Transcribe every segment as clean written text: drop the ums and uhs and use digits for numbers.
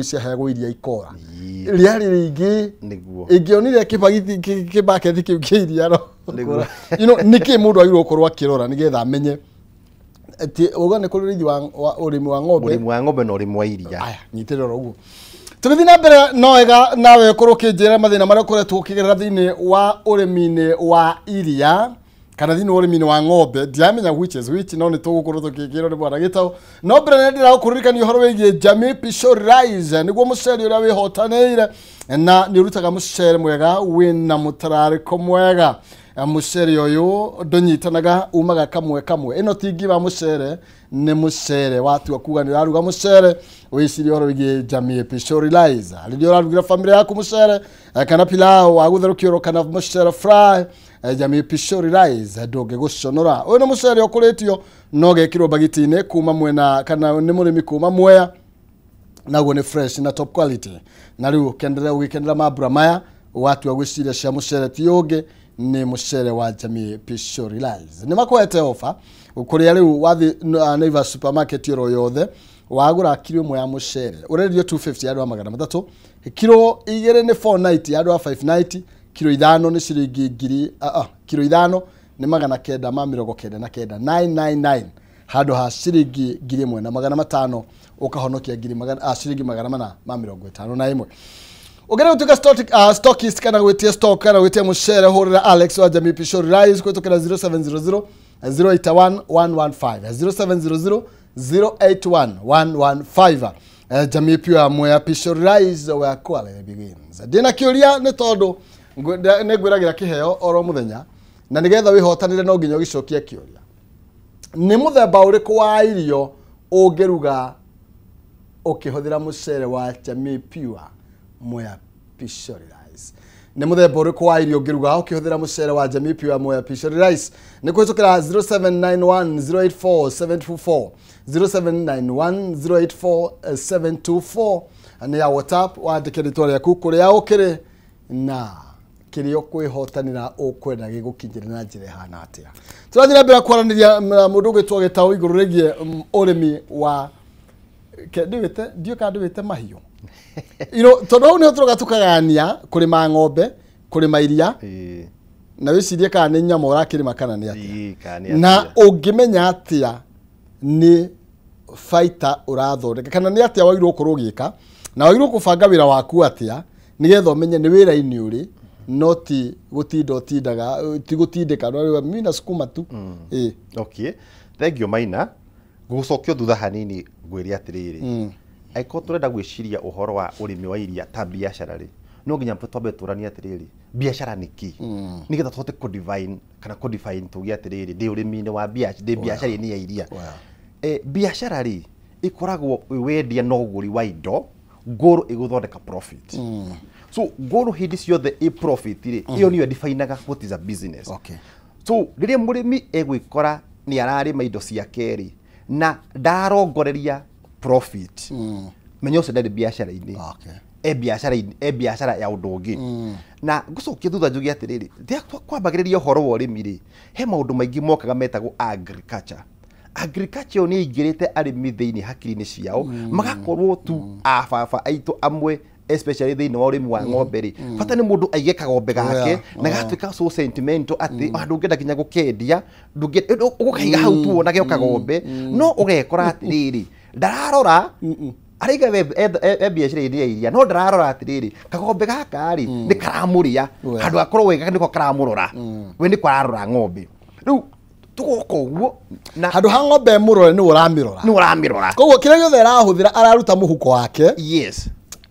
Ciaheagwo iria ikora rĩarĩ rĩingĩ. Nĩguo. Ĩngĩonire kĩbagiti kĩbakethi kĩu kĩa iria no Nĩguo. Nĩkĩ mũndũ agĩrĩirwo gũkorwo akĩrora nĩgetha amenye atĩ uga nĩ kũrĩ ũrĩithi wa ũrĩmi wa ng'ombe? Ũrĩmi wa ng'ombe na ũrĩmi wa iria. Aya, nyitĩrĩra oro ũguo tũgĩthiĩ na mbere. No wega nawe ũkorwo ũkĩnjĩra mathĩna marĩa ũkoretwo ũkĩgerera thĩinĩ wa ũrĩmi-inĩ wa iria kana thĩinĩ wa ũrĩmi-inĩ wa ng'ombe. Ndiramenya which is which, no nĩ tũgũkorwo tũkĩkĩrwo nĩ bwana Gĩtaũ. No mbere nĩ ndĩragũkũririkania ũhoro wĩgiĩ Jamii Pishori Rice. Nĩguo mũcere ũrĩa wĩhotanĩire na nĩ ũrutaga mũcere mwega wĩna mũtararĩko mwega. Mũcere ũyũ ndũnyitanaga, umaga kamwe kamwe. Ĩno ti ngima, mũcere nĩ mũcere. Watua kuga nĩ ũraruga mũcere, wĩcirie ũhoro wĩgiĩ Jamii Pishori Rice. Rĩrĩa ũrarugĩra famĩlĩ yaku mũcere, kana pilau wa gũtherũkio kana mũcere fry, Jamii Pishori Rice ndũngĩgũconora. Ũyũ nĩ mũcere ũkũrĩtio no ũgekĩrwo bagiti-inĩ kuma mwena kana nĩ mũrĩmi kuma Mwea, naguo nĩ fresh na top quality. Na rĩu kenderera ũgĩkenera mambura maya, watua gwĩciria cia mũcere ti ũngĩ nĩ mũcere wa Jamii Pishori Rice. Nĩ makwete ofa kũrĩa rĩu wathi Naivas supermarket oro yothe, wagũra kiro 1 ya mũcere ũrendio 250 andũ a 300, kiro 2 nĩ 490 andũ a 590, kiro 5 nĩ ciringi ngiri, kiro 5 nĩ 999, 999 handũ ha ciringi 1500, ũkahonokia ngiri magana, ciringi 451. Ũngĩenda gũtuĩka stockist kana gwĩtia stock kana gwĩtia mũcere, hũrĩra Alex wa Jamii Pishori Rice kũhĩtũkĩra 0700 081 115, 0700 081 115. Jamii Pure Mwea Pishori Rice, where quality begins. Ndĩna kĩũria nĩ tondũ nĩ ngwĩragĩra kĩheo oro mũthenya, na nĩgetha wĩhotanĩre no nginya ũgĩcokie kĩũria. Nĩ mũthemba ũrĩkũ wa irio ũngĩruga ũkĩhũthĩra mũcere wa Jamii Pure Mwea Pishori Rice? Nĩ mũthemba ũrĩkũ wa irio ũngĩruga ũkĩhũthĩra mũcere wa Jamii Pure Mwea Pishori Rice? Nĩ kũhĩtũkĩra 0791 084 724, 0791 084 724 nĩ ya WhatsApp. Wandĩke rĩtwa rĩaku, kũrĩa ũkĩrĩ na kĩrĩa ũkwĩhotanĩra ũkwenda gĩgũkinyĩre na njĩra ĩhana atĩa. Tũrathiĩ na mbere kwaranĩria na mũndũ ũgwĩtwo Gĩtaũ igũrũ rĩgiĩ ũrĩmi wa ndiwĩte, ndiũ kana ndiwĩte mahiũ, tondũ hau nĩho tũroga tũkagayania kũrĩma ng'ombe, kũrĩma iria, na wĩcirie kana nĩ nyama ũrakĩrĩma kana nĩ atĩa. Kana nĩ Na atĩa. Ũngĩmenya atĩa nĩ baita ũrathondeka kana nĩ atĩa wagĩrĩirwo gũkorwo ũgĩka, na wagĩrĩirwo kũbanga wĩra waku atĩa nĩgetha ũmenye nĩ wĩra-inĩ ũrĩ, no ti gũtinda ũtindaga, ti gũtindĩka no rĩu mimi nasukuma tu. Ĩĩ. Okay, thank you, Maina. Ngũgũcokio thutha hanini ngwĩre atĩrĩrĩ, angĩkorwo tũrenda gwĩciria ũhoro wa ũrĩmi wa iria ta biacara rĩ, no nginya twambe tũranie atĩrĩrĩ, biacara nĩ kĩ, nĩgetha tũhote kũ-define kana kũ-define tuge atĩrĩrĩ, ndĩ ũrĩmi-inĩ wa biacara, ndĩ biacara-inĩ ya iria. Biacara rĩ, ĩkoragwo wendia na ũgũri wa indo, ngũrũ ĩgũthondeka profit. So ngũrũ hĩndĩ ciothe ĩ profit rĩ, ĩyo nĩyo definaga what is a business. So rĩrĩa mũrĩmi egwĩkora nĩ ararĩma indo ciake rĩ, na ndarongoreria profit, menya ũcio ndarĩ biacara-inĩ. E biacara-inĩ, e biacara ya ũndũ ũngĩ. Na ngũcokia thutha njuge atĩrĩrĩ, rĩrĩa kwambagĩrĩria ũhoro wa ũrĩmi rĩ, he maũndũ maingĩ mokaga metagwo agriculture. Agriculture ĩyo nĩ ĩingĩrĩte arĩmi thĩinĩ hakiri-inĩ ciao, magakorwo tu a baba aitũ amwe, especially thĩinĩ wa ũrĩmi wa ng'ombe rĩ, bata nĩ mũndũ aige kagombe gake na gatuĩka so sentimental atĩ ona ndũngĩenda nginya gũkendia, ũgũkaiga hau tu wonage o kagombe. No ũgekora atĩrĩrĩ, ndararora araiga e biacara-inĩ ya iria, no ndararora atĩrĩrĩ, kagombe gaka rĩ nĩ karamũrĩa. Handũ gakorwo wega nĩko karamũrora, we nĩko ararora ng'ombe. Rĩu tũgoka ũguo na Handũ ha ng'ombe ĩmũrore, nĩ ũramĩrora. Nĩ ũramĩrora. Koguo kĩrĩa gĩothe arahũthĩra araruta mũhuko wake.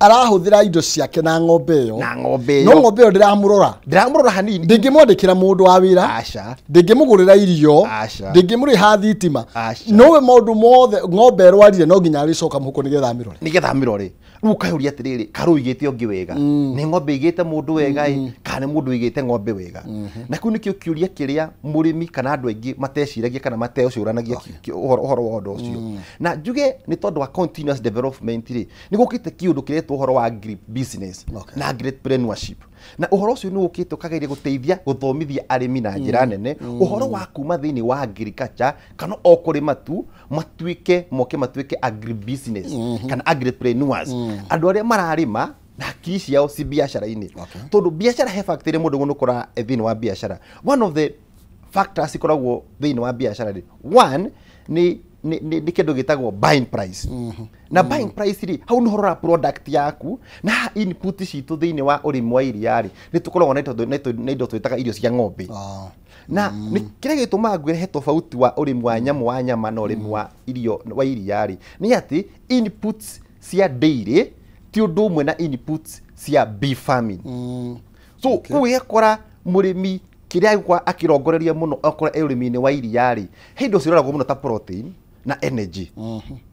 Arahũthĩra indo ciake na ng'ombe ĩyo. Na ng'ombe No ĩyo. ng'ombe ĩyo ndĩramũrora. Ndĩramũrora hanini. Ndĩngĩmwandĩkĩra mũndũ wa wĩra. Aca. Ndĩngĩmũgũrĩra irio. Aca. Ndĩngĩmũrĩha thitima. Aca. Nowe maũndũ mothe, ng'ombe ĩrwarire, no nginya arĩcoka mũhuko nĩgetha amĩrore. Nĩgetha amĩrore. Rĩu ũkayũria atĩrĩrĩ, karũ ũigĩte ũngĩ wega, nĩ ng'ombe ĩigĩte mũndũ wega ĩ, kana nĩ mũndũ ũigĩte ng'ombe wega? Na kĩu nĩkĩo kĩũria kĩrĩa mũrĩmi kana andũ aingĩ mateciragia kana matecũranagia ũhoro wa ũndũ ũcio. Na njuge nĩ tondũ wa continuous development rĩ, nĩ gũkĩte kĩũndũ kĩretwo ũgwĩtwo ũhoro wa agri business na agripreneurship, na ũhoro ũcio nĩ ũkĩte ũkageria gũteithia gũthomithia arĩmi na njĩra nene ũhoro wa kuma thĩinĩ wa agriculture kana o kũrĩma tu, matuĩke moke matuĩke agribusiness kana agripreneurs, andũ arĩa mararĩma na hakiri ciao ci biacara-inĩ. Tondũ biacara he factor ĩrĩa mũndũ ũkora thĩinĩ wa biacara. One of the factors ikoragwo thĩinĩ wa biacara rĩ, one nĩ nĩ kĩndũ gĩtagwo buying price. Na buying price rĩ, hau nĩho ũrora product yaku na haha input citũ thĩinĩ wa ũrĩmi wa iria rĩ, nĩ tũkoragwo na indo twĩtaga irio cia ng'ombe. Na nĩ kĩrĩa gĩtũmaga ngwĩre he tofauti wa ũrĩmi wa nyamũ wa nyama na ũrĩmi wa irio wa iria rĩ, nĩ atĩ inputs cia dairy ti ũndũ ũmwe na inputs cia beef farming. So kũu ũgakora mũrĩmi kĩrĩa agũkorwo akĩrongoreria mũno okorwo e ũrĩmi-inĩ wa iria rĩ, he indo ciroragwo mũno ta protein na energy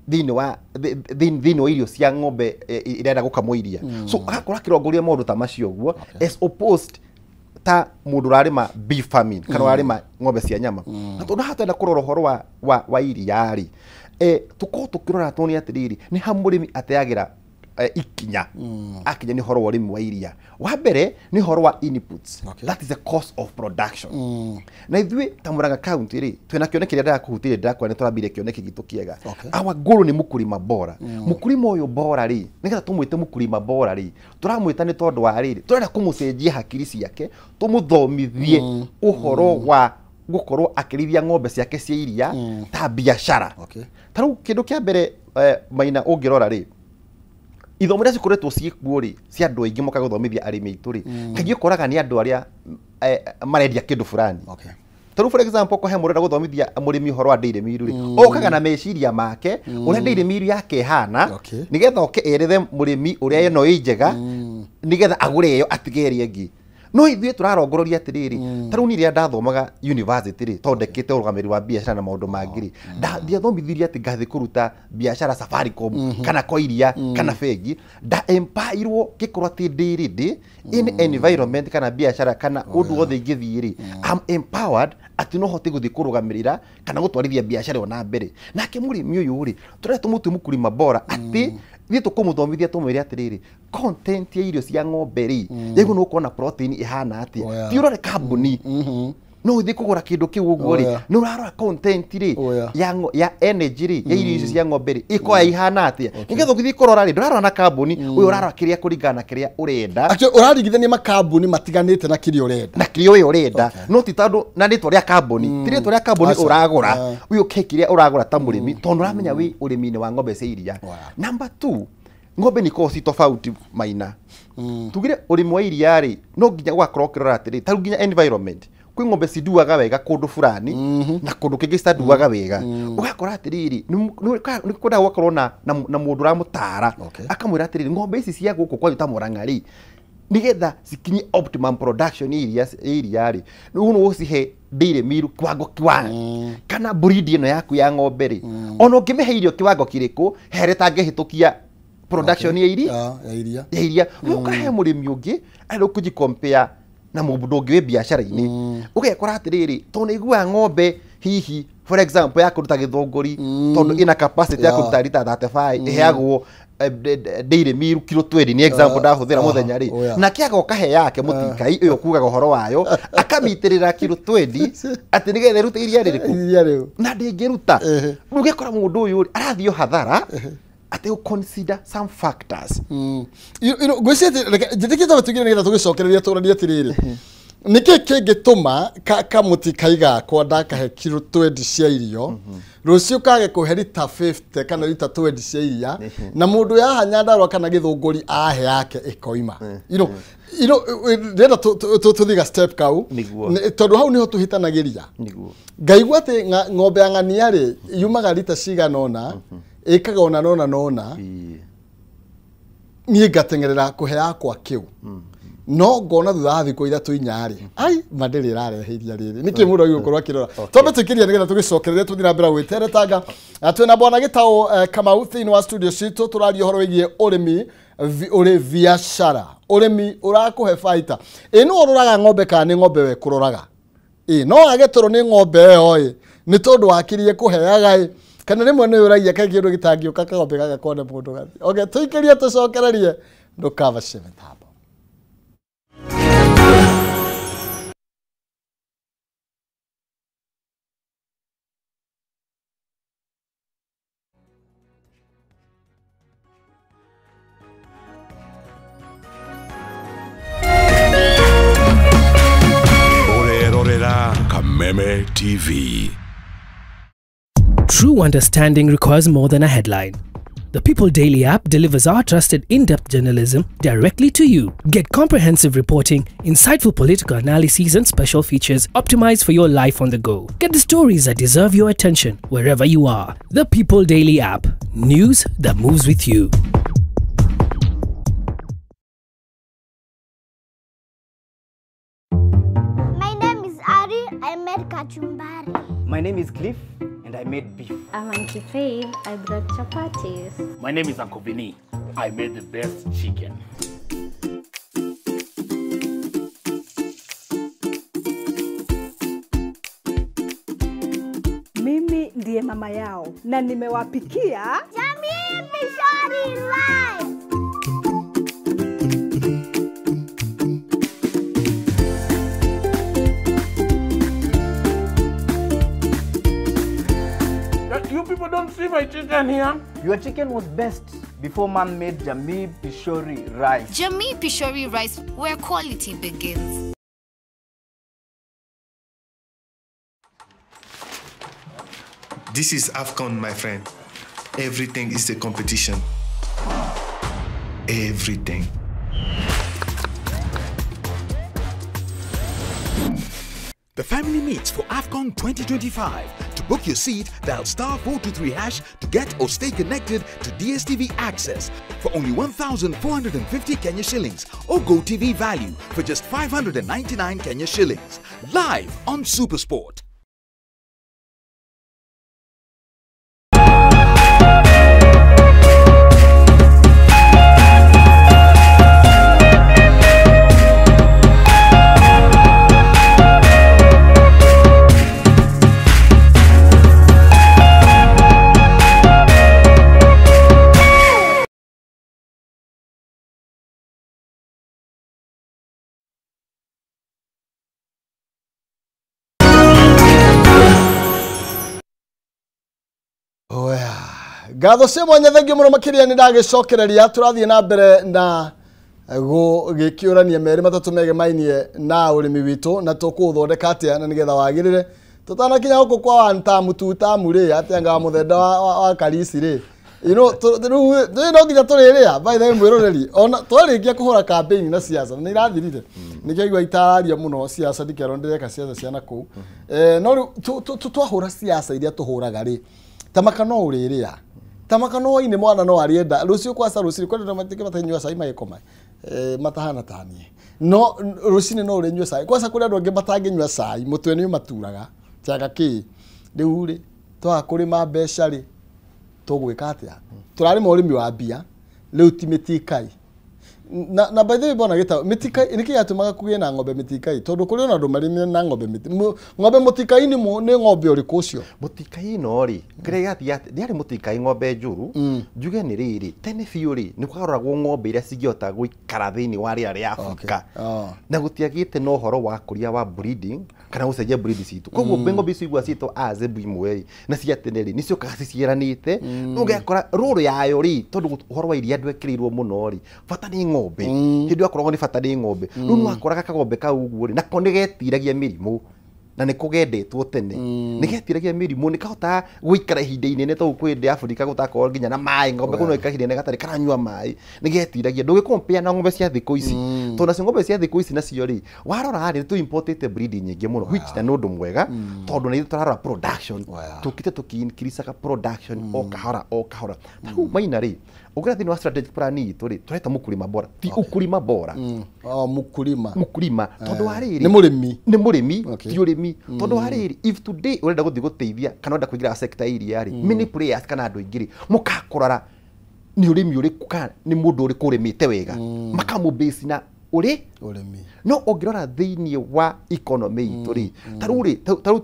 thĩinĩ wa thĩinĩ wa irio cia ng'ombe irenda gũkamwo iria. So agakorwo akĩrongoria maũndũ ta macio ũguo, as opposed ta mũndũ ũrarĩma beef farming kana ũrarĩma ng'ombe cia nyama. Na tondũ haha twenda kũrora ũhoro wa iria rĩ, tũkorwo tũkĩrora tuone atĩrĩrĩ, nĩ ha mũrĩmi ateagĩra ikinya akinya nĩ ũhoro wa ũrĩmi wa iria. Wa mbere nĩ ũhoro wa inputs. That is the cost of production. Na ithuĩ ta Murang'a County rĩ, twĩna kĩoneki kĩrĩa ndĩrakũhutĩria, ndĩrakwĩra nĩ tũrambirie kĩoneki gitũ kĩega. Our goal nĩ mũkulima bora. Mũkulima ũyũ bora rĩ, nĩgetha tũmwĩte mũkulima bora rĩ, tũramwĩta nĩ tondũ wa rĩrĩ, tũrenda kũmũcenjia hakiri ciake, tũmũthomithie ũhoro wa gũkorwo akĩrĩithia ng'ombe ciake cia iria ta biacara. Ta rĩu kĩndũ kĩa mbere, Maina, ũngĩrora rĩ, ithomo iria cikoretwo ciĩkuo rĩ, cia andũ aingĩ moka gũthomithia arĩmi aitũ rĩ, kaingĩ ũkoraga nĩ andũ arĩa marendia kĩndũ fulani. Ta rĩu for example, okorwo he mũndũ ũrenda gũthomithia mũrĩmi ũhoro wa dairy meal rĩ, okaga na meciria make ũrĩa dairy meal yake ĩhana, nĩgetha oke erethe mũrĩmi ũrĩa ĩno ĩ njega, nĩgetha agũre ĩyo atige ĩrĩa ĩngĩ. No ithuĩ tũrarongoreria atĩrĩrĩ, ta rĩu niĩ rĩrĩa ndathomaga university rĩ, tondũ ndekĩte ũrũgamĩrĩri wa biacara na maũndũ mangĩ rĩ, ndiathomithirie atĩ ngathiĩ kũruta biacara Safaricom kana kwa iria kana bengi. Nda empowerirwo ngĩkorwo atĩ ndĩ ready in environment kana biacara kana ũndũ wothe ingĩthiĩ rĩ, I'm empowered atĩ no hote gũthiĩ kũrũgamĩrĩra kana gũtwarithia biacara ĩyo na mbere. Nake mũrĩmi ũyũ rĩ, tũrenda tũmũtue mũkulima bora atĩ ithuĩ tũkũmũthomithia tũmwĩre atĩrĩrĩ, content ya irio cia ng'ombe rĩ, yagĩrĩirwo nĩ gũkorwo na protein ĩhana atĩa. Ti ũrore kambuni, no ũthiĩ kũgũra kĩndũ kĩu ũguo rĩ, nĩ ũrarora content rĩ ya energy rĩ ya irio icio cia ng'ombe rĩ, ĩkorwo ihana atĩa, nĩgetha ũgĩthiĩ kũrora rĩ, ndũrarora na kambuni ũyũ, ũrarora kĩrĩa kũringana na kĩrĩa ũrenda. Actually, ũraringithania makambuni matiganĩte na kĩrĩa ũrenda. Na kĩrĩa ũyũ ũrenda, no ti tondũ na rĩtwa rĩa kambuni, ti rĩtwa rĩa kambuni ũragũra, ũyũ ke kĩrĩa ũragũra ta mũrĩmi, tondũ ũramenya wĩ ũrĩmi-inĩ wa ng'ombe cia iria. Number 2, ng'ombe nĩ ikoragwo ci tofauti, Maina. Tugire ũrĩmi wa iria rĩ, no nginya ũgakorwo ũkĩrora atĩrĩ, ta rĩu nginya environment, kwĩ ng'ombe cinduaga wega kũndũ fulani na kũndũ kĩngĩ citanduaga wega. Ũgakora atĩrĩrĩ, nĩ kwendaga gũgakorwo na mũndũ ũramũtara, akamwĩra atĩrĩrĩ, ng'ombe ici cia gũkũ kwanyu ta Murang'a rĩ, nĩgetha cikinye optimum production ya iria rĩ, rĩu nĩ ũgũcihe dairy meal kiwango kiwa kana breed ĩno yaku ya ng'ombe rĩ, ona ũngĩmĩhe irio kiwango kĩrĩkũ, he harĩa ĩtangĩhĩtũkia production ya iria. Ya iria. Ya iria. Rĩu ũkahe mũrĩmi ũngĩ arenda kũji compare na mũndũ ũngĩ wĩ biacara-inĩ, ũgekora atĩrĩrĩ, tondũ nĩ aiguaga ng'ombe hihi for example ya kũruta Gĩthũngũri, tondũ ĩna capacity ya kũruta rita 35, ĩheagwo dairy meal kilo 20, nĩ example ndahũthĩra, mũthenya rĩ, nake agoka he yake mũtikai ũyũ kugaga ũhoro wayo, akamĩitĩrĩra kilo 20 atĩ nĩgetha ĩrute iria rĩrĩkũ iria rĩu na ndĩngĩruta. Rĩu ũgekora mũndũ ũyũ rĩ, arathiĩ hathara atĩ gũ consider some factors. Ngwĩciria njĩtĩkĩte tũgire nĩgetha tũgĩcokereria tũranie atĩrĩrĩ, nĩkĩ kĩngĩtũma kamũtikai gakwa ndakahe kilo 20 cia irio, rũciũ kage kũhe rita 50 kana rita 20 cia iria, na mũndũ yaha Nyandarua kana Gĩthũngũri ahe yake ĩkoima? Ndĩrenda tũthiĩ ga step kau, tondũ hau nĩho tũhĩtanagĩria. Ngaigua atĩ ng'ombe ya ng'ania rĩ, yumaga rita cigana ũna, ĩkaga ona nona nona, niĩ ngateng'erera kũhe yakwa kĩu, no ngona thutha wa thikũ ithatũ inya rĩ, ai ma ndĩrĩ ĩrarehe iria rĩrĩ. Nĩkĩ mũndũ agĩrĩirwo gũkorwo akĩrora? Twambe tũikĩrie nĩgetha tũgĩcokererie tũthiĩ na mbere gwĩteretanga. Twĩna bwana Gĩtaũ Kamau thĩinĩ wa studio citũ, tũraria ũhoro wĩgiĩ ũrĩmi ũrĩ biacara, ũrĩmi ũrakũhe baita. Ĩ nũ ũroraga ng'ombe kana nĩ ng'ombe we kũroraga? Ĩ no age toro nĩ ng'ombe ĩyo ĩ nĩ tondũ wakirie kũheaga ĩ, kana rĩmwe nĩ ũragia kaĩ kĩndũ gĩtangĩũka kang'ombe gaka kone mũndũ gathi. Okay, tũikĩrie tũcokererie. Ndũkavacie mĩtambo. Kameme TV. True understanding requires more than a headline. The People Daily app delivers our trusted in-depth journalism directly to you. Get comprehensive reporting, insightful political analyses and special features optimized for your life on the go. Get the stories that deserve your attention wherever you are. The People Daily app. News that moves with you. I made kachumbari. My name is Cliff and I made beef. I'm Auntie Faith. I brought chapatis. My name is Uncle Vinny. I made the best chicken. Mimi ndiye mama yao na nimewapikia Jamii Pishori Rice. You people don't see my chicken here. Your chicken was best before mom made Jamii Pishori Rice. Jamii Pishori Rice, where quality begins. This is AFCON, my friend. Everything is a competition. Everything. The family meets for AFCON 2025. To book your seat, dial *423# to get or stay connected to DSTV access for only 1,450 Kenya shillings or GoTV value for just 599 Kenya shillings. Live on SuperSport. Ngatho cia mwanya thengiũ mũno makĩria nĩ ndagĩcokereria tũrathiĩ na mbere na gũgĩkĩũrania merĩ matatũ megemainie na ũrĩmi witũ na tũkũũthondeka atĩa na nĩgetha wagĩrĩre tũtanakinya gũkũ kwa one term two term rĩ atĩa nga mũthenda wa Karisi rĩ you know rĩu no nginya tũrĩrĩa by the way mwĩroreri ona twarĩkia kũhũra campaign na siasa nĩ irathirire nĩkĩo igua itararia mũno siasa ndikĩerwo ndĩreka siasa cia nakũu no rĩu twahũra siasa iria tũhũraga rĩ tamaka no ũrĩrĩa tamaka no ine mwana no arienda rucio kwasa rucio kwenda matike matanyua cai magikoma matahana tanie no rucini no urinyua cai kwasa kuri andu angi matanginyua cai mutwe ni maturaga tiaga ki riu ri twaga kurima mbeca ri tugwika atia turarima urimi wa mbia riu ti mitikai na by the way bona gita mitikai niki yatumaga kugie na ng'ombe mitikai tondu kuri ona andu marimi na ng'ombe ng'ombe mutikai ni ni ng'ombe uriku ucio mutikai no ri kiria gathia ndiari mutikai ng'ombe njuru njuge ni riri tene biũ ri ni kwaroragwo ng'ombe iria cingĩhota gũikara thĩinĩ wa rĩera rĩa Afrika na gũtiagĩte na ũhoro wa kũria wa breeding kana gũcenjia breed citũ koguo ng'ombe icio igua ciĩtwo a zebu imwe ri na cia tene ri nĩciokaga ciciaranĩte ũgekora rũrũ yayo ri tondũ ũhoro wa iria ndwekĩrĩirwo mũno ri bata nĩ ng'ombe hĩndĩ yakoragwo nĩ bata nĩ ng'ombe rĩu nĩwakoraga kagombe kau ũguo rĩ nako nĩgetiragia mĩrimũ na nĩkũgendetwo tene nĩgetiragia mĩrimũ nĩkahotaga gũikara ihinda inene tondũ kwĩ hĩndĩ Afrika gũtakorwo nginya na maĩ ng'ombe kũu no ĩikare ihinda inene gatarĩ karanyua maĩ nĩgetiragia ndũgĩkompea na ng'ombe cia thikũ ici tondũ nacio ng'ombe cia thikũ ici nacio rĩ warora rĩ nĩtũ-importĩte breed nyingĩ mũno which na nĩ ũndũ mwega tondũ na ithuĩ tũrarora production tũkĩte tũkĩ-increasaga production o kahora o kahora ta rĩu Maina rĩ ũngĩra thĩinĩ wa strategic plan itũ rĩ tũreta mũkulima bora ti ukulima bora mũkulima mũkulima tondũ wa rĩrĩ nĩ mũrĩmi nĩ mũrĩmi ti ũrĩmi tondũ wa rĩrĩ if today ũrenda gũthiĩ gũteithia kana ũrenda kũingĩra sector iria rĩ many players kana andũ aingĩ rĩ mũkakũrora nĩ ũrĩmi ũrĩkũ kana nĩ mũndũ ũrĩkũ ũrĩmĩte wega makamũ base na Ũrĩmi. No ũngĩrora thĩinĩ wa economy itũ rĩ,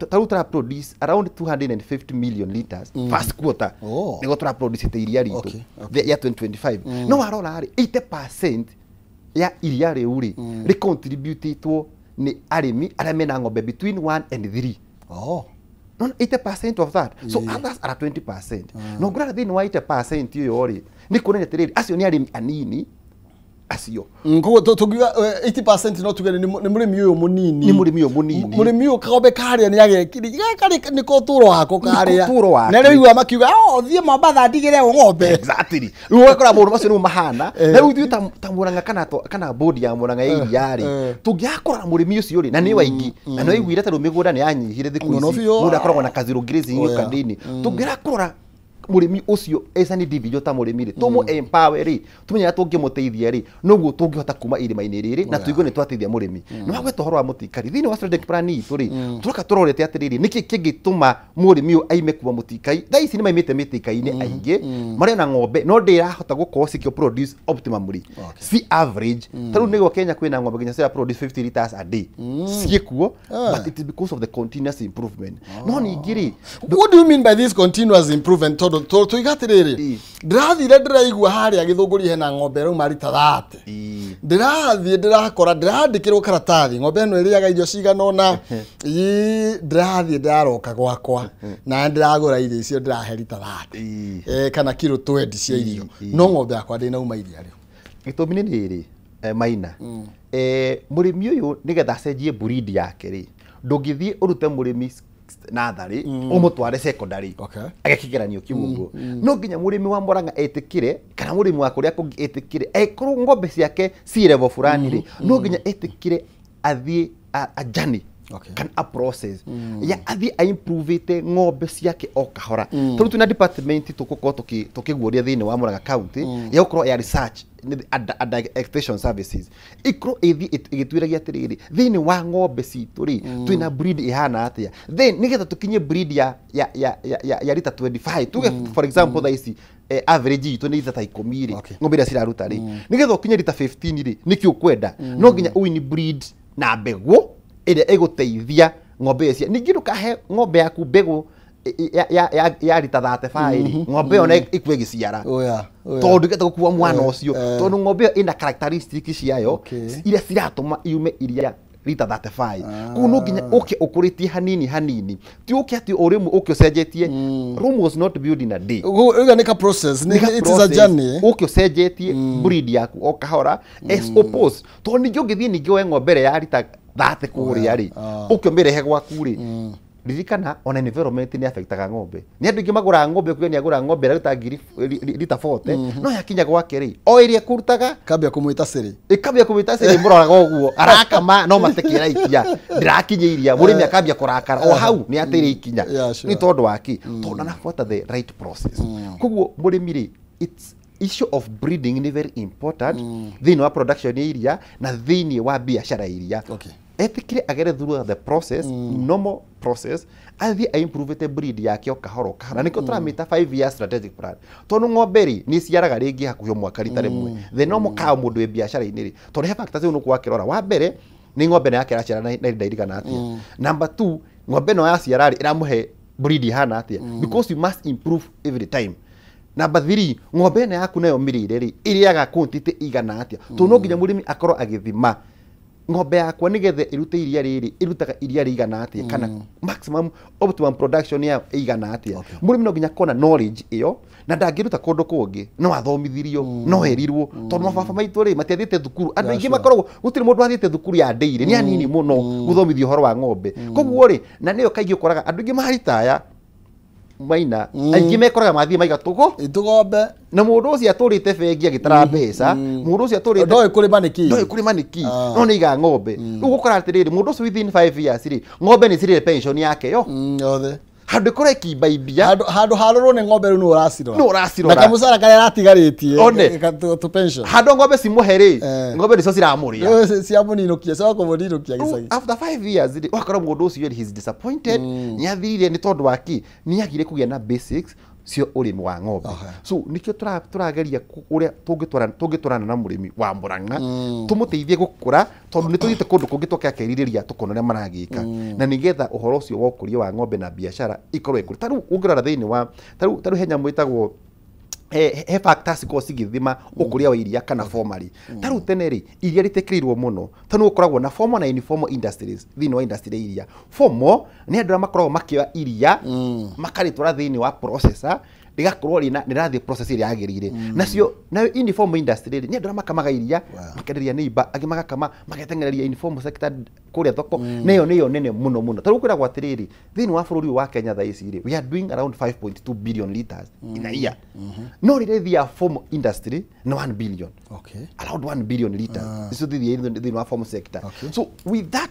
tarĩu tũra produce around 250 million liters first quarter, nĩguo tũra produce iria ritũ ya 2025. No warora rĩ, 80% ya iria rĩu rĩ rĩcontributĩtwo nĩ arĩmi arĩa mena ng'ombe between 1 and 3. No 80% of that. So others are 20%. No ngũrora thĩinĩ wa 80% ĩyo rĩ, nĩ kuonania atĩrĩrĩ, acio nĩ arĩmi anini acio. Koguo tũngiuga 80% no tuge nĩ mũrĩmi ũyũ mũnini. Nĩ mũrĩmi ũyũ mũnini. Mũrĩmi ũyũ kagombe karĩa nĩ agekiri karĩ nĩko ũtũũro wako karĩa. Nĩko ũtũũro wake. Na rĩu makiuga thiĩ Mombatha ndigĩre ng'ombe. Exactly. Rĩu ũgakora maũndũ macio nĩmo mahana. Na rĩu ithuĩ ta Murang'a kana bodi ya Murang'a ya iria rĩ, tũngĩakora mũrĩmi ũcio rĩ, na nĩ waingĩ, na nĩ waiguire ta rĩu mĩgũnda nĩ yanyihire thikũ ici, mũndũ akoragwo na ka zero grazing kanini. Tũngĩrakora mũrĩmi ũcio as an individual ta mũrĩmi rĩ, tũmũ empower rĩ, tũmenye ũrĩa tũngĩmũteithia rĩ, noguo tũngĩhota kuma irĩma-inĩ rĩrĩ na tũigue nĩ twateithia mũrĩmi. Na wagweta ũhoro wa mũtikari thĩinĩ wa strategic plan itũ rĩ, tũroka tũrorete atĩrĩrĩ, nĩkĩ kĩngĩtũma mũrĩmi ũyũ aime kuma mũtikai. Thaa ici nĩ maimĩte mĩtikai-inĩ aingĩ marĩ na ng'ombe no ndĩrahota gũkorwo cikĩ produce optimally, si average. Ta rĩu nĩguo Kenya kwĩna ng'ombe nginya cira produce 50 liters a day ciĩkuo, but it is because of the continuous improvement. No ningĩ rĩ, what do you mean by this continuous improvement? Tondũ tuiga atĩrĩrĩ, ndĩrathire ndĩraigua harĩa Gĩthũngũri hena ng'ombe ĩrauma rita 30. Ndĩrathiĩ ndĩrakora ndĩrandĩkĩrwo karatathi ng'ombe ĩno ĩrĩaga irio cigana ũna, ndĩrathiĩ ndĩraroka gwakwa na ndĩragũra irio icio ndĩrahe rita 30 kana kiro 20 cia irio, no ng'ombe yakwa ndĩnauma iria rĩu. Gĩtũmi nĩ rĩrĩ, Maina, mũrĩmi ũyũ nĩgetha acenjie breed yake rĩ, ndũngĩthiĩ ũrute mũrĩmi natharĩ ũmũtware secondary agekĩgeranio kĩu ũguo. No nginya mũrĩmi wa Murang'a etĩkĩre, kana mũrĩmi wa kũrĩa kũngĩ etĩkĩre, angĩkorwo ng'ombe ciake ci level fulani rĩ, no nginya etĩkĩre athiĩ a journey kana a process ya athiĩ a improvete ng'ombe ciake o kahora. Tondũ twĩna department tũgũkorwo tũkĩguũria thĩinĩ wa Murang'a County ya gũkorwo ya research and extension services, ikorwo ĩthiĩ ĩgĩtuĩragia atĩrĩrĩ, thĩinĩ wa ng'ombe citũ rĩ twĩna breed ĩhana atĩa, then nĩgetha tũkinye breed ya rita 25, tuge for example thaa ici average itũ nĩ rita ta 10 rĩ, ng'ombe iria ciraruta rĩ, nĩgetha ũkinye rita 15 rĩ, nĩkĩ ũkwenda? No nginya ũini breed na mbegũ ĩrĩa ĩgũteithia ng'ombe ĩyo. Ningĩ ndũkahe ng'ombe yaku mbegũ ya rita 35 rĩ, ng'ombe ĩyo ĩkue ĩgĩciara, tondũ ĩgĩte gũkua mwana ũcio, tondũ ng'ombe ĩyo ĩna characteristic ciayo iria ciratũma yume iria rita 35. Koguo no nginya ũke ũkũrĩtie hanini hanini, ti ũke atĩ o rĩmwe ũke ũcenjetie. Rome was not built in a day. Ũguo nĩ ka process, it is a journey. Ũke ũcenjetie breed yaku o kahora as opposed, tondũ ningĩ ũngĩthiĩ ningĩ woe ng'ombe ĩrĩa ya rita 30 kũrĩa rĩ, ũke ũmĩrehe gwaku rĩ, ririkana ona environment nĩ affectaga ng'ombe. Nĩ andũ aingĩ magũraga ng'ombe kuga nĩ agũra ng'ombe ĩraruta ngiri rita 40, no yakinya gwake rĩ, o ĩrĩa ĩkũrutaga kambia kũmwĩta cĩrĩ, ĩkambia kũmwĩta cĩrĩ, mũroraga ũguo arakama no matekĩra ikinya, ndĩrakinya iria, mũrĩmi akambia kũrakara o hau nĩ atĩrĩ ikinya. Nĩ tondũ wa kĩ? Tondũ anabuata the right process. Koguo mũrĩmi rĩ, it's issue of breeding nĩ very important thĩinĩ wa production ya iria na thĩinĩ wa biacara ya iria. Etĩkĩre agere through the process, normal process, athiĩ a improvete breed yake o kahora o kahora. Nĩkĩo tũramĩta 5 year strategic plan. Tondũ ng'ombe rĩ nĩ iciaraga rĩngĩ hakuhĩ o mwaka rita rĩmwe. The normal cow mũndũ wĩ biacara-inĩ rĩ, tondũ he factors rĩu nĩũkorwo akĩrora. Wa mbere nĩ ng'ombe ĩno yake ĩraciara na ihinda rĩigana atĩa. Number 2, ng'ombe ĩno yaciara rĩ, ĩramũhe breed ĩhana atĩa, because you must improve every time. Number 3, ng'ombe ĩno yaku nayo mĩrĩre rĩ, ĩrĩaga quantity igana atĩa. Tondũ no nginya mũrĩmi akorwo agĩthima ng'ombe yakwa nĩgetha ĩrute iria rĩrĩ, ĩrutaga iria rĩigana atĩa, kana maximum optimum production yayo ĩigana atĩa. Mũrĩmi no nginya akona knowledge ĩyo, na ndangĩruta kũndũ kũngĩ, no athomithirio, no erirwo, tondũ mababa maitũ rĩ matiathiĩte thukuru. Andũ aingĩ makoragwo gũtirĩ mũndũ athiĩte thukuru ya dairy, nĩ anini mũno gũthomithio ũhoro wa ng'ombe. Koguo rĩ, na nĩyo kaingĩ ũkoraga andũ aingĩ maritaya Maina, aingĩ mekoraga mathiĩ maiga tũgo tũgombe, na mũndũ ũcio atũrĩte bengi agĩtara mbeca, mũndũ ũcio atũrĩte ndoĩ kũrĩma nĩkĩ, ndoĩ kũrĩma nĩkĩ, no nĩ iga ng'ombe. Rĩu ũgũkora atĩrĩrĩ, mũndũ ũcio within 5 years rĩ, ng'ombe nĩ cirĩre pension yake yo yothe, handũ ĩkorwo ĩkĩimba handũ harorwo nĩ ng'ombe rĩu nĩ ũracirora, nĩ ũracirora, na kamũcara karĩa aratigarĩtie tũ pension, handũ ng'ombe cimũhe rĩ, ng'ombe nĩcio ciramũrĩa, ciamũninũkia, ciakũmũninũkia gĩcagi. After 5 years rĩ, wakora mũndũ ũcio he is disappointed, nĩ athirire nĩ tondũ wa kĩ? Nĩ agire kũgĩa na basics cia ũrĩmi wa ng'ombe. So nĩkĩo tũrageria ũrĩa tũngĩtwarana na mũrĩmi wa Murang'a tũmũteithie gũkũra, tondũ nĩ tũthiĩte kũndũ kũngĩ tũkakerirĩria tũkona ũrĩa maragĩka, na nĩgetha ũhoro ũcio wa ũkũria wa ng'ombe na biacara ikorwo ĩkũrĩ. Ta rĩu ũngĩrora thĩinĩ wa ta rĩu he nyamũ ĩtagwo he factors ikoragwo cigĩthima ũkũria wa iria kana formally. Ta rĩu tene rĩ, iria rĩtĩkĩrĩirwo mũno tondũ nĩ gũkoragwo na formal na informal industries thĩinĩ wa industry ya iria. Formal nĩ andũ arĩa makoragwo makĩoya iria makarĩtwara thĩinĩ wa processor, rĩgakorwo rĩna rĩrathiĩ process ĩrĩa yagĩrĩire. Nacio nayo informal industry rĩ, nĩ andũ arĩa makamaga iria makenderia neighbor, angĩ magakama mageteng'ereria informal sector kũrĩa thoko, na ĩyo nĩyo nene mũno mũno. Ta rĩu kwĩragwo atĩrĩrĩ, thĩinĩ wa bũrũri ũyũ wa Kenya thaa ici rĩ, we are doing around 5.2 billion liters in a year. No rĩrĩa ĩthiaga formal industry nĩ 1 billion. Around 1 billion liters icio thithiaga thĩinĩ wa formal sector. So with that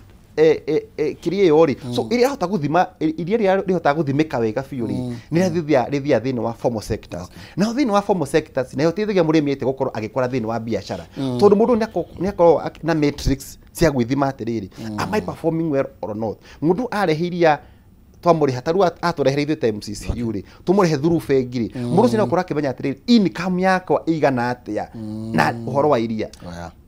kĩrĩa ĩyo rĩ, so ĩrĩa ĩrahota gũthima iria rĩrĩa rĩhotaga gũthimĩka wega biũ rĩ, nĩ rĩrĩa rĩthiaga thĩinĩ wa formal sectors. Naho thĩinĩ wa formal sectors nayo ĩteithagia mũrĩmi ĩte gũkorwo agĩkũra thĩinĩ wa biacara, tondũ mũndũ nĩ akoragwo na metrics cia gwĩthima atĩrĩrĩ, am I performing well or not. Mũndũ arehe iria twamũrĩha, ta rĩu atũrehere ithuĩ ta MCCU rĩ, tũmũrĩhe through bengi rĩ, mũndũ ũcio nĩ akorwo akĩmenya atĩrĩrĩ, income yakwa ĩigana atĩa na ũhoro wa iria.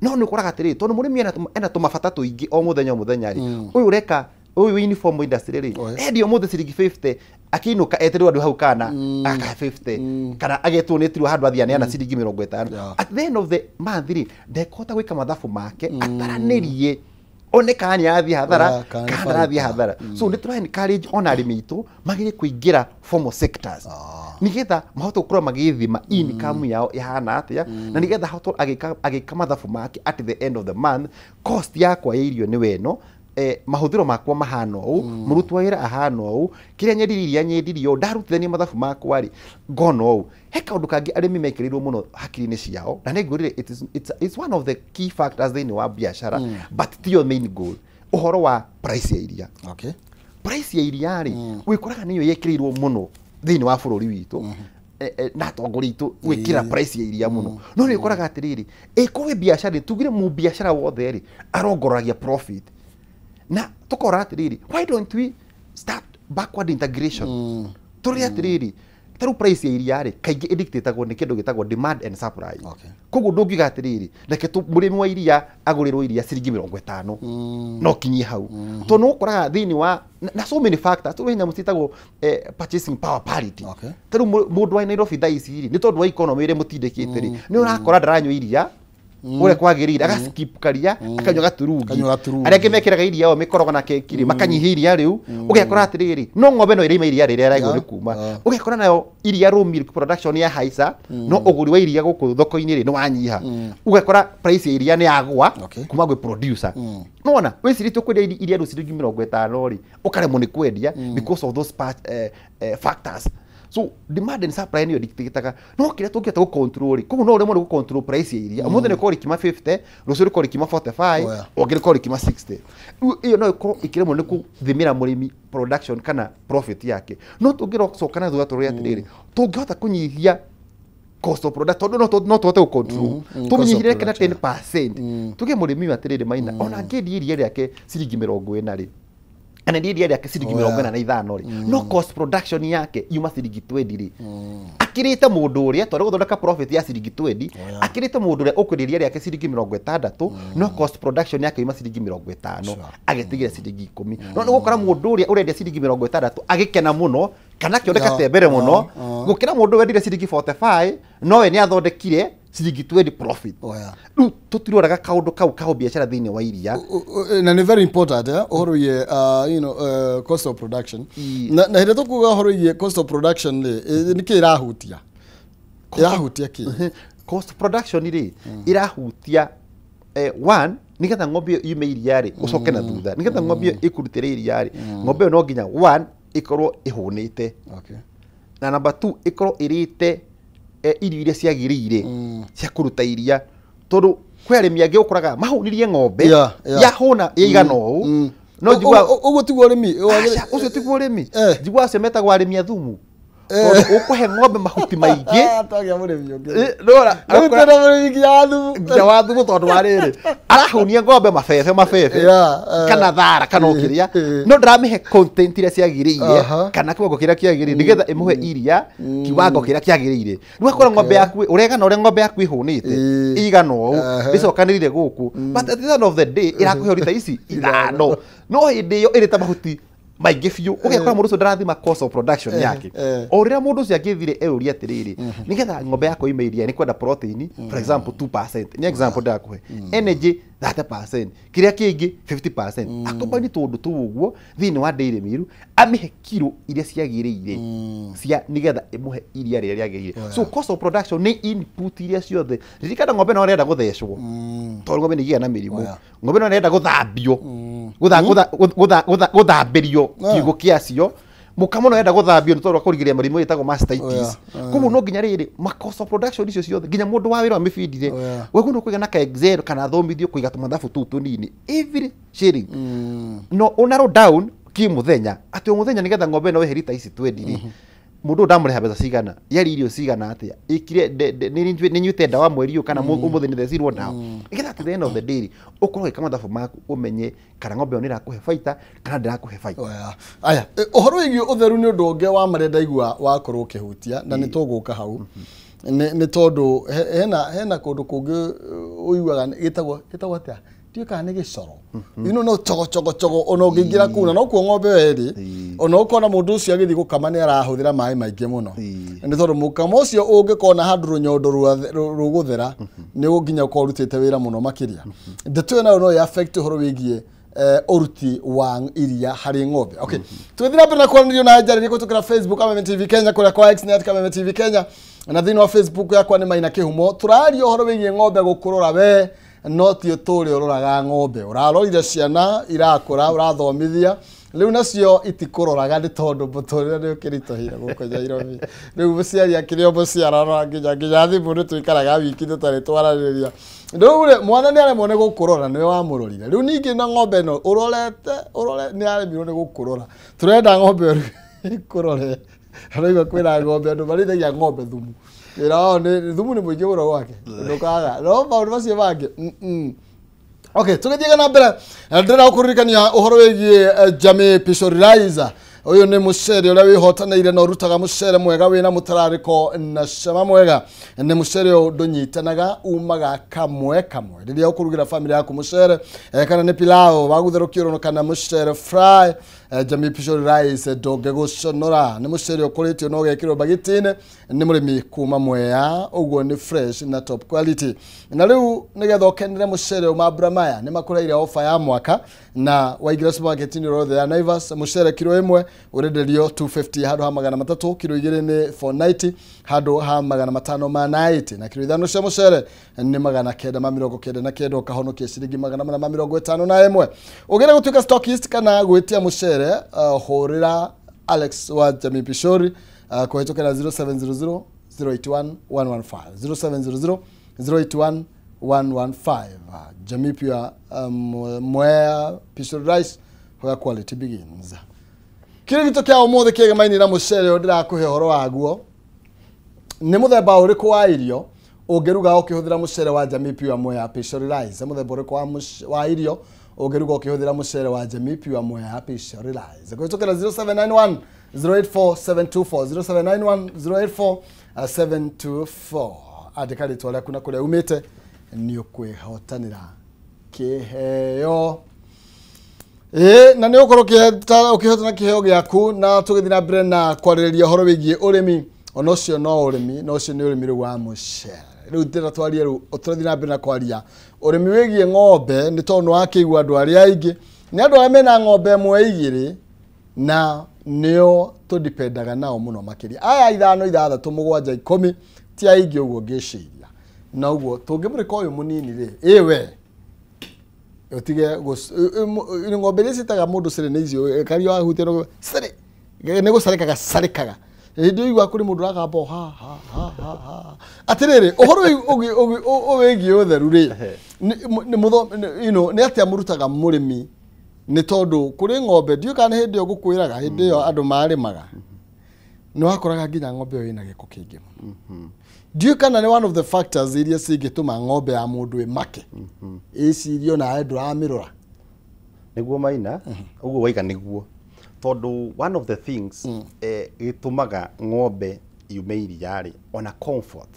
No nĩ ũkoraga atĩrĩrĩ, tondũ mũrĩmi ena tũmabata tũingĩ o mũthenya o mũthenya rĩ, ũyũ ũreka ũyũ uniform industry rĩ, endia ũmũthĩ ciringi 50, akĩinũka eterwo andũ hau kana akahe 50, kana agetwo nĩ tirwo handũ athiĩ aneana ciringi 50. At the end of the month rĩ, ndekũhota gwĩka mathabu make ataranĩrie one kana nĩ arathiĩ hathara kana ndarathiĩ hathara. So nĩ tũra encourage ona arĩmi aitũ magĩrĩire kũingĩra formal sectors nĩgetha mahote gũkorwo magĩthima income yao ĩhana atĩa, na nĩgetha ahote agĩka mathabu make at the end of the month, cost yakwa ya irio nĩ weno, mahũthĩro makwa mahana ũũ, mũruti wa wĩra ahana ũũ, kĩrĩa nyendirie iria nyendirie ũũ, ndarutithania mathabu makwa rĩ, ngona ũũ. He kaũndũ kangĩ arĩmi mekĩrĩirwo mũno hakiri-inĩ ciao, na nĩngwĩrire it's one of the key factors thĩinĩ wa biacara, but tiyo main goal, ũhoro wa price ya iria. Price ya iria rĩ, wĩkoraga nĩyo yekĩrĩirwo mũno thĩinĩ wa bũrũri witũ, na atongoria aitũ gwĩkĩra price ya iria mũno. No nĩ ũkoraga atĩrĩrĩ, ĩkorwo biacara, tugire mũbiacara wothe rĩ, arongoragia profit. Na tukora atĩrĩrĩ, why don't we start backward integration? Tũrore atĩrĩrĩ, ta rĩu price ya iria rĩ, kaingĩ ĩdictatagwo nĩ kĩndũ gĩtagwo demand and supply. Koguo ndũngiuga atĩrĩrĩ, reke mũrĩmi wa iria agũrĩrwo iria ciringi 50, no kinyie hau. Tondũ nĩ ũkoraga thĩinĩ wa na so many factors, tũrĩ nyamũ ciĩtagwo purchasing power parity. Ta rĩu mũndũ wa Nairobi thaa ici rĩ, nĩ tondũ wa economy ĩrĩa mũtindĩkĩte rĩ, nĩ ũrakora ndaranyua iria ũrĩa kwagĩrĩire, agaskip karia, akanyua gaturungi. Arĩa angĩ mekĩraga iria o mĩkorogo na keki rĩ, makanyihia iria rĩu, ũgekora atĩrĩrĩ, no ng'ombe no ĩrĩma iria rĩrĩa ĩraigwo nĩ kuma. Ũgekora nayo iria raw milk production ya haica, no ũgũri wa iria gũkũ thoko-inĩ rĩ nĩ wanyiha. Ũgekora price ya iria nĩ yagũa kuma gwĩ producer. Nĩwona, wĩcirĩtie ũkwendia iria rĩu ciringi 50 rĩ, ũkaremwo nĩ kwendia because of those factors. So demand and supply nĩyo dictataga, no kĩrĩa tũngĩhota gũ-control rĩ, koguo no ũremwo nĩ gũ-control price ya iria. Ũmũthĩ nĩkorwo rĩkiuma 50, rũciũ rĩkorwo rĩkiuma 45, ũngĩ rĩkorwo rĩkiuma 60. Rĩu ĩyo no ĩkorwo ĩkĩremwo nĩ gũthimĩra mũrĩmi production kana profit yake. No tũngĩcoka na thutha tũrore atĩrĩrĩ, tũngĩhota kũnyihia cost of product, tondũ no tũhote gũ-control, tũmĩnyihĩrie kana 10%, tuge mũrĩmi ũyũ atĩrĩrĩ, Maina, ona angĩendia iria rĩake ciringi 40 rĩ, kana endia iria rĩake ciringi 45 rĩ, no cost production yake yuma ciringi 20 rĩ, akĩrĩte mũndũ ũrĩa tondũ gũthondeka profit ya ciringi 20, akĩrĩte mũndũ ũrĩa ũkwendia iria rĩake ciringi 60, no cost production yake yuma ciringi 50, agetigira ciringi 10. No nĩ gũkora mũndũ ũrĩa ũrendia ciringi 60 agĩkena mũno kana akĩoneka te mbere mũno gũkĩra mũndũ wendire ciringi 45, no we nĩ athondekire ciringi 20 profit. Rĩu tũtiroraga kaũndũ kau ka biacara thĩinĩ wa iria. Na nĩ very important ũhoro wĩgiĩ cost of production. Na hĩndĩ tũkuga ũhoro wĩgiĩ cost of production rĩ, nĩkĩ ĩrahutia? Ĩrahutia kĩ? Cost production rĩ, ĩrahutia one, nĩgetha ng'ombe ĩyo yume iria rĩ, ũcoke na thutha, nĩgetha ng'ombe ĩyo ĩkũrutĩre iria rĩ, ng'ombe ĩyo no nginya one ĩkorwo ĩhũnĩte, na number two ĩkorwo ĩrĩte irio iria ciagĩrĩire cia kũruta iria, tondũ kwĩ arĩmi angĩ ũkoraga mahũnirie ng'ombe yahũna ĩigana ũũ, no njiguaga Ũguo tiguo ũrĩmi. Aca, ũcio tiguo ũrĩmi. Njiguaga acio metagwo arĩmi a thumu. Tondũ ũkũhe ng'ombe mahuti maingĩ. Twagĩa mũrĩmi ũngĩ. Ndora Rĩu twĩna mũrĩmi nginya wa thumu. Nginya wa thumu tondũ wa rĩrĩ arahũnia ng'ombe mabebe mabebe kana thara kana ũkĩrĩa, no ndĩramĩhe content iria ciagĩrĩire kana kiwango kĩrĩa kĩagĩrĩire nĩgetha ĩmũhe iria kiwango kĩrĩa kĩagĩrĩire. Rĩu akora ng'ombe yaku ũregana ũrĩa ng'ombe yaku ĩhũnĩte ĩigana ũũ ĩcokanĩrĩire gũkũ, but at the end of the day ĩrakũhe rita ici 5, no hĩndĩ ĩyo ĩrĩ ta mahuti maingĩ biũ. Ũgekora mũndũ ũcio ndarathima cost of production yake. O rĩrĩa mũndũ ũcio angĩthire eyũrie atĩrĩrĩ, nĩgetha ng'ombe yakwa ime iria nĩ kwenda protein for example 2%, nĩ example ndĩrakũhe, energy 30%, kĩrĩa kĩngĩ 50%, akombani tũndũ tũu ũguo thĩinĩ wa dairy meal, amĩhe kiro iria ciagĩrĩire cia nĩgetha ĩmũhe iria rĩrĩa rĩagĩrĩire. So cost of production nĩ input iria ciothe. Ririkana ng'ombe no ĩrenda gũthecwo tondũ ng'ombe nĩ ĩgĩaga na mĩrimũ, ng'ombe no ĩrenda gũthambio gũthambĩrio kiugũ kĩacio, mũkamo no ĩrenda gũthambio nĩ tondũ wa kũrigĩrĩria mĩrimũ ĩtagwo mastitis. Koguo no nginya rĩrĩ ma cost of production icio ciothe, nginya mũndũ wa wĩra wa mĩbindire weguo no kũiga na ka Excel kana athomithio kũiga tũmathabu tũu tũnini every shilling, no ũnarrow down ki mũthenya atĩ o mũthenya nĩgetha ng'ombe ĩno ĩhe rita ici 20 rĩ, mũndũ ndamũrĩha mbeca cigana, yari irio cigana atĩa, ĩkire nĩ nyuĩte ndawa mweri ũyũ kana ũmũthĩ nĩ thecirwo ndawa, nĩgetha at the end of the day ũkorwo ũgĩka mathabu maku ũmenye kana ng'ombe ĩyo nĩ ĩrakũhe baita kana ndĩrakũhe baita. Aya, ũhoro wĩgiĩ ũtheru nĩ ũndũ ũngĩ wa marĩa ndaigua wakorwo ũkĩhutia na nĩ tũgũka hau, nĩ tondũ hena kũndũ kũngĩ ũiguaga gĩtagwo atĩa, ndiũĩ kana nĩ gĩcoro, ino no chogo chogo chogo, ona ũngĩingĩra kũu na nokuo ng'ombe ĩyo ĩrĩ, ona ũkona mũndũ ũcio agĩthiĩ gũkama nĩ arahũthĩra maĩ maingĩ mũno, nĩ tondũ mũkamo ũcio ũngĩkona handũ rũnyondo rũgũthera nĩ nginya ũkorwo ũrutĩte wĩra mũno makĩria. Ndeto ĩyo nayo no ĩ affect ũhoro wĩgiĩ ũruti wa iria harĩ ng'ombe. Okay, tũgĩthiĩ na mbere na kwaranĩrio na njarĩrie kũhĩtũkĩra Facebook Kameme TV Kenya, kũrĩa kwa X nĩ @Kameme TV Kenya, na thĩinĩ wa Facebook yakwa nĩ Maina Kĩhumo. Tũraria ũhoro wĩgiĩ ng'ombe gũkũrora we no ti ũtũre ũroraga ng'ombe, ũrarorire ciana irakũra, ũrathomithia, rĩu nacio itikũroraga nĩ tondũ mũtũrĩre nĩ ũkĩritũhire gũkũ Nairobi. Rĩu mũciari akĩrĩ o mũciara nginya thimũ nĩ tũikaraga wiki tũtarĩ twaranĩria. Rĩu rĩ mwana nĩ aremwo nĩ gũkũrora, nĩwe wamũrorire. Rĩu ningĩ na ng'ombe ĩno ũrorete nĩ aremirwo nĩ gũkũrora. Tũrenda ng'ombe ĩyo ĩkũrore. Araigua kwĩna ng'ombe andũ marĩithagia ng'ombe thumu. Wĩra wao nĩ thumu nĩ mũingĩ mũno gwake, ndũkaga no maũndũ macio mangĩ. Okay, tũgĩthiĩ na mbere ndĩrenda gũkũririkania ũhoro wĩgiĩ Jamii Pishori Rice. Ũyũ nĩ mũcere ũrĩa wĩhotanĩire na ũrutaga mũcere mwega wĩna mũtararĩko na cama mwega. Nĩ mũcere ũyũ ndũnyitanaga, umaga kamwe kamwe. Rĩrĩa ũkũrugĩra famĩlĩ yaku mũcere kana nĩ pilau wa gũtherũkio rũno kana mũcere fry, Jamii Pishori Rice ndũngĩgũconora. Nĩ mũcere ũkũrĩtio na ũgekĩrwo bagiti-inĩ nĩ mũrĩmi kuma Mwea, ũguo nĩ fresh na top quality. Na rĩu nĩgetha ũkenere mũcere ũyũ mambura maya nĩ makũreire ofa ya mwaka, na waingĩra supermarket-inĩ yothe ya Naivas mũcere kiro 1 ũrenderio 250 handũ ha 300, kiro 2 nĩ 490 handũ ha 590, na kiro 5 cia mũcere nĩ 999, ũkahonokia ciringi 451. Ũngĩenda gũtuĩka stockist kana gwĩtia mũcere, hũrĩra Alex wa Jamii Pishori kũhĩtũkĩra 0700 081 115, 0700 081 115. Jamii Pure Mwea Pishori Rice, where quality begins. Kĩrĩ gĩtũ kĩa ũmũthĩ kĩgemaini na mũcere ũyũ ndĩrakũhe ũhoro waguo. Nĩ mũthemba ũrĩkũ wa irio ũngĩruga ũkĩhũthĩra mũcere wa Jamii Pure Mwea Pishori Rice? Mũthemba ũrĩkũ wa irio ũngĩruga ũkĩhũthĩra mũcere wa Jamii Pure Mwea Pishori Rice? Kũhĩtũkĩra 0791 084 724, 0791 084 724. Andĩka rĩtwa rĩaku na kũrĩa umĩte, nĩ ũkwĩhotanĩra kĩheo. Na nĩ ũkorwo ũkĩhotana kĩheo gĩaku. Na tũgĩthiĩ na mbere na kwarĩrĩria ũhoro wĩgiĩ ũrĩmi, ona ũcio no ũrĩmi, na ũcio nĩ ũrĩmi rĩu wa mũcere. Rĩu ndĩrenda twarie rĩu tũrathiĩ na mbere na kwaria ũrĩmi wĩgiĩ ng'ombe, nĩ tondũ nĩ wakĩigua andũ arĩa aingĩ nĩ andũ arĩa mena ng'ombe 1 2 na nĩo tũdipendaga nao mũno makĩria. Aya 5 6 7 10 ti aingĩ ũguo ngĩciria. Na ũguo tũngĩmũrĩka ũyũ mũnini rĩ, ĩwe utige ng'ombe iria ciĩtaga mũndũ cĩrĩ nĩ icio kario wahutia cĩrĩ nĩ gũcarĩkaga carĩkaga hĩndĩ ĩyo igua kũrĩ mũndũ ũragamba ha ha ha ha ha. Atĩrĩrĩ, ũhoro wĩgiĩ ũtheru rĩ, nĩ atĩa mũrutaga mũrĩmi? Nĩ tondũ kũrĩ ng'ombe ndiũĩ kana hĩndĩ ĩyo ngũkwĩraga hĩndĩ ĩyo andũ marĩmaga Nĩ wakoraga nginya ng'ombe ĩyo ĩna gĩko kĩingĩ mũno. Ndiũĩ kana nĩ one of the factors iria cingĩtũma ng'ombe ya mũndũ ĩmake, ĩcirio nawe ndũramĩrora. Nĩguo Maina, ũguo waiga nĩguo, tondũ one of the things gĩtũmaga ng'ombe yume iria rĩ, ona comfort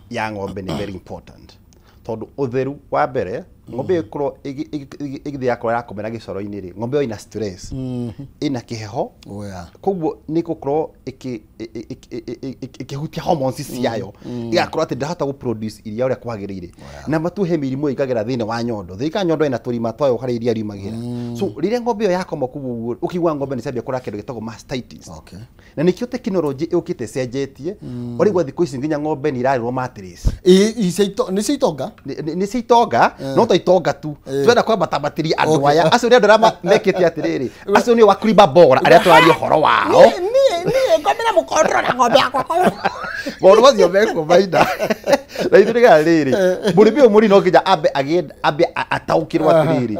ya ng'ombe nĩ very important, tondũ ũtheru wa mbere, ng'ombe ĩkorwo ĩgĩthiĩ yakorwo ĩrakomera gĩcoro-inĩ rĩ, ng'ombe ĩyo ĩna stress, ĩna kĩheho. Koguo nĩ gũkorwo ĩkĩhutia hormones ciayo, ĩgakorwo atĩ ndahota gũ produce iria ũrĩa kwagĩrĩire. Na matu he mĩrimũ ĩingagĩra thĩinĩ wa nyondo, thĩika nyondo ĩna tũrima twayo harĩa iria riumagĩra. So rĩrĩa ng'ombe ĩyo yakoma kũu ũguo, ũkĩigua ng'ombe nĩ ciambia kũrĩa kĩndũ gĩtagwo mastitis. Na nĩkĩo tekinoronjĩ ĩũkĩte ĩcenjetie, ũraigua thikũ ici nginya ng'ombe nĩ irarĩrwo mattress. Nĩ cia itonga? Nĩ cia itonga, no to itonga tu, twenda kwambatambatĩria andũ aya acio nĩ andũ arĩa mekĩte atĩrĩrĩ, acio nĩ wakulima bora arĩa tũraria ũhoro wao. Niĩ ngomera mũkondoro na ng'ombe yakwa. Maũndũ macio mekuo Maina, na ithuĩ nĩgetha rĩrĩ, mũrĩmi ũyũ mũnini no nginya ambe agĩe, ambe ataũkĩrwo atĩrĩrĩ,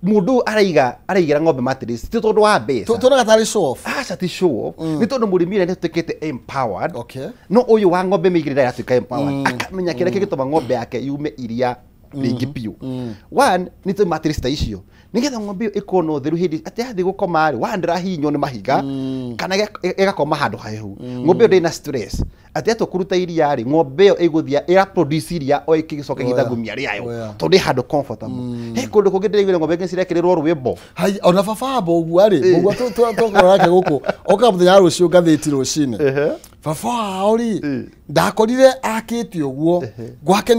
mũndũ araiga araigĩra ng'ombe mattress ti tondũ wa mbeca. Tuonaga tarĩ show off. Aca, ti show off, nĩ tondũ mũrĩmi ũrĩa nĩ atuĩkĩte empowered. No ũyũ wa ng'ombe mĩigĩrĩra aratuĩka empowered, akamenya kĩrĩa kĩngĩtũma ng'ombe yake yume iria rĩingĩ biũ. One, nĩ tũ mattress ta icio nĩgetha ng'ombe ĩyo ĩkorwo na ũtheru hĩndĩ atĩ yathiĩ gũkoma rĩ, one, ndĩrahihinywo nĩ mahiga kana ĩgakoma handũ hahehu. Ng'ombe ĩyo ndĩna stress atĩ atua kũruta iria rĩ, ng'ombe ĩyo ĩgũthiĩ ĩra produce iria o ĩkĩgĩcoka ĩgĩthangumia rĩayo, tondũ ĩ handũ comfortable. He kũndũ kũngĩ ndĩraiguire ng'ombe ingĩ cirekĩrĩrwo rwĩmbo. Hai, ona baba amba ũguo rĩ, ũguo tũkorwo nake gũkũ oka mũthenya wa rũciũ ngathĩti rũcinĩ, baba wao rĩ, ndakorire akĩte ũguo gwake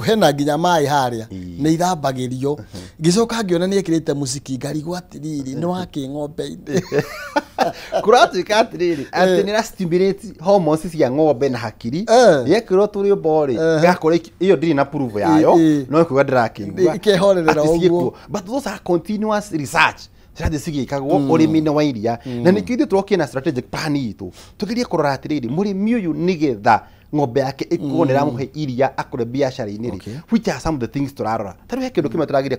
hena nginya maĩ harĩa nĩ ithambagĩrio. Ngĩcoka ngĩona nĩ ekĩrĩte mũciki, ngarigwo atĩrĩrĩ, nĩ wakĩ ng'ombe-inĩ? Kũratuĩka atĩrĩrĩ, atĩ nĩ stimulate hormones cia ng'ombe na hakiri. Yekĩrwo tũrwĩmbo rĩ, ĩgakorwo ĩyo ndirĩ na proof yayo, no ĩkuga ndĩrakĩigua Ĩkehorerera atĩ ũguo. ciĩkuo. But those are continuous research cirathiĩ cigĩkagwo ũrĩmi-inĩ wa iria, na nĩkĩo ithuĩ tũrokire na strategic plan itũ tũgerie kũrora atĩrĩrĩ, mũrĩmi ũyũ nĩgetha ng'ombe yake ĩkorwo nĩ ĩramũhe iria akũre biacara-inĩ rĩ, which are some of the things tũrarora. Ta rĩu he kĩndũ kĩmwe tũrageria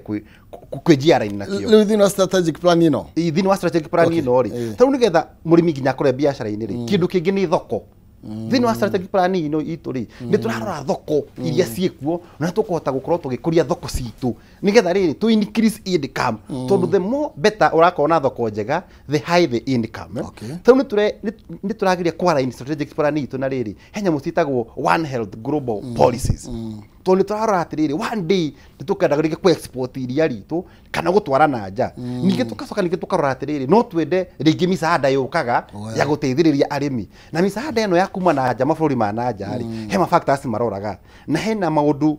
kwĩnjiara-inĩ nakĩo. Rĩu thĩinĩ wa strategic plan ĩno? Thĩinĩ wa strategic plan ĩno rĩ, ta rĩu nĩgetha mũrĩmi nginya akũre biacara-inĩ rĩ, kĩndũ kĩngĩ nĩ thoko. Thĩinĩ wa strategic plan ĩno itũ rĩ, nĩ tũrarora thoko iria ciĩkuo na tũkũhota gũkorwo tũgĩkũria thoko citũ nĩgetha rĩrĩ tũ increase income, tondũ the more better ũrakorwo na thoko njega, the high the income. Ta rĩu nĩ tũrageria kũ strategic plan itũ na rĩrĩ, he nyamũ ciĩtagwo One Health global policies, tondũ nĩ tũrarora atĩrĩrĩ, one day nĩ tũkenda rĩngĩ kũ export iria ritũ kana gũtwara na nja. Ningĩ tũgacoka ningĩ tũkarora atĩrĩrĩ, no twende rĩngĩ misaada yũkaga ya gũteithĩrĩria arĩmi, na misaada ĩno ya kuma na nja, mabũrũri ma na nja rĩ, he ma factors maroraga na hena maũndũ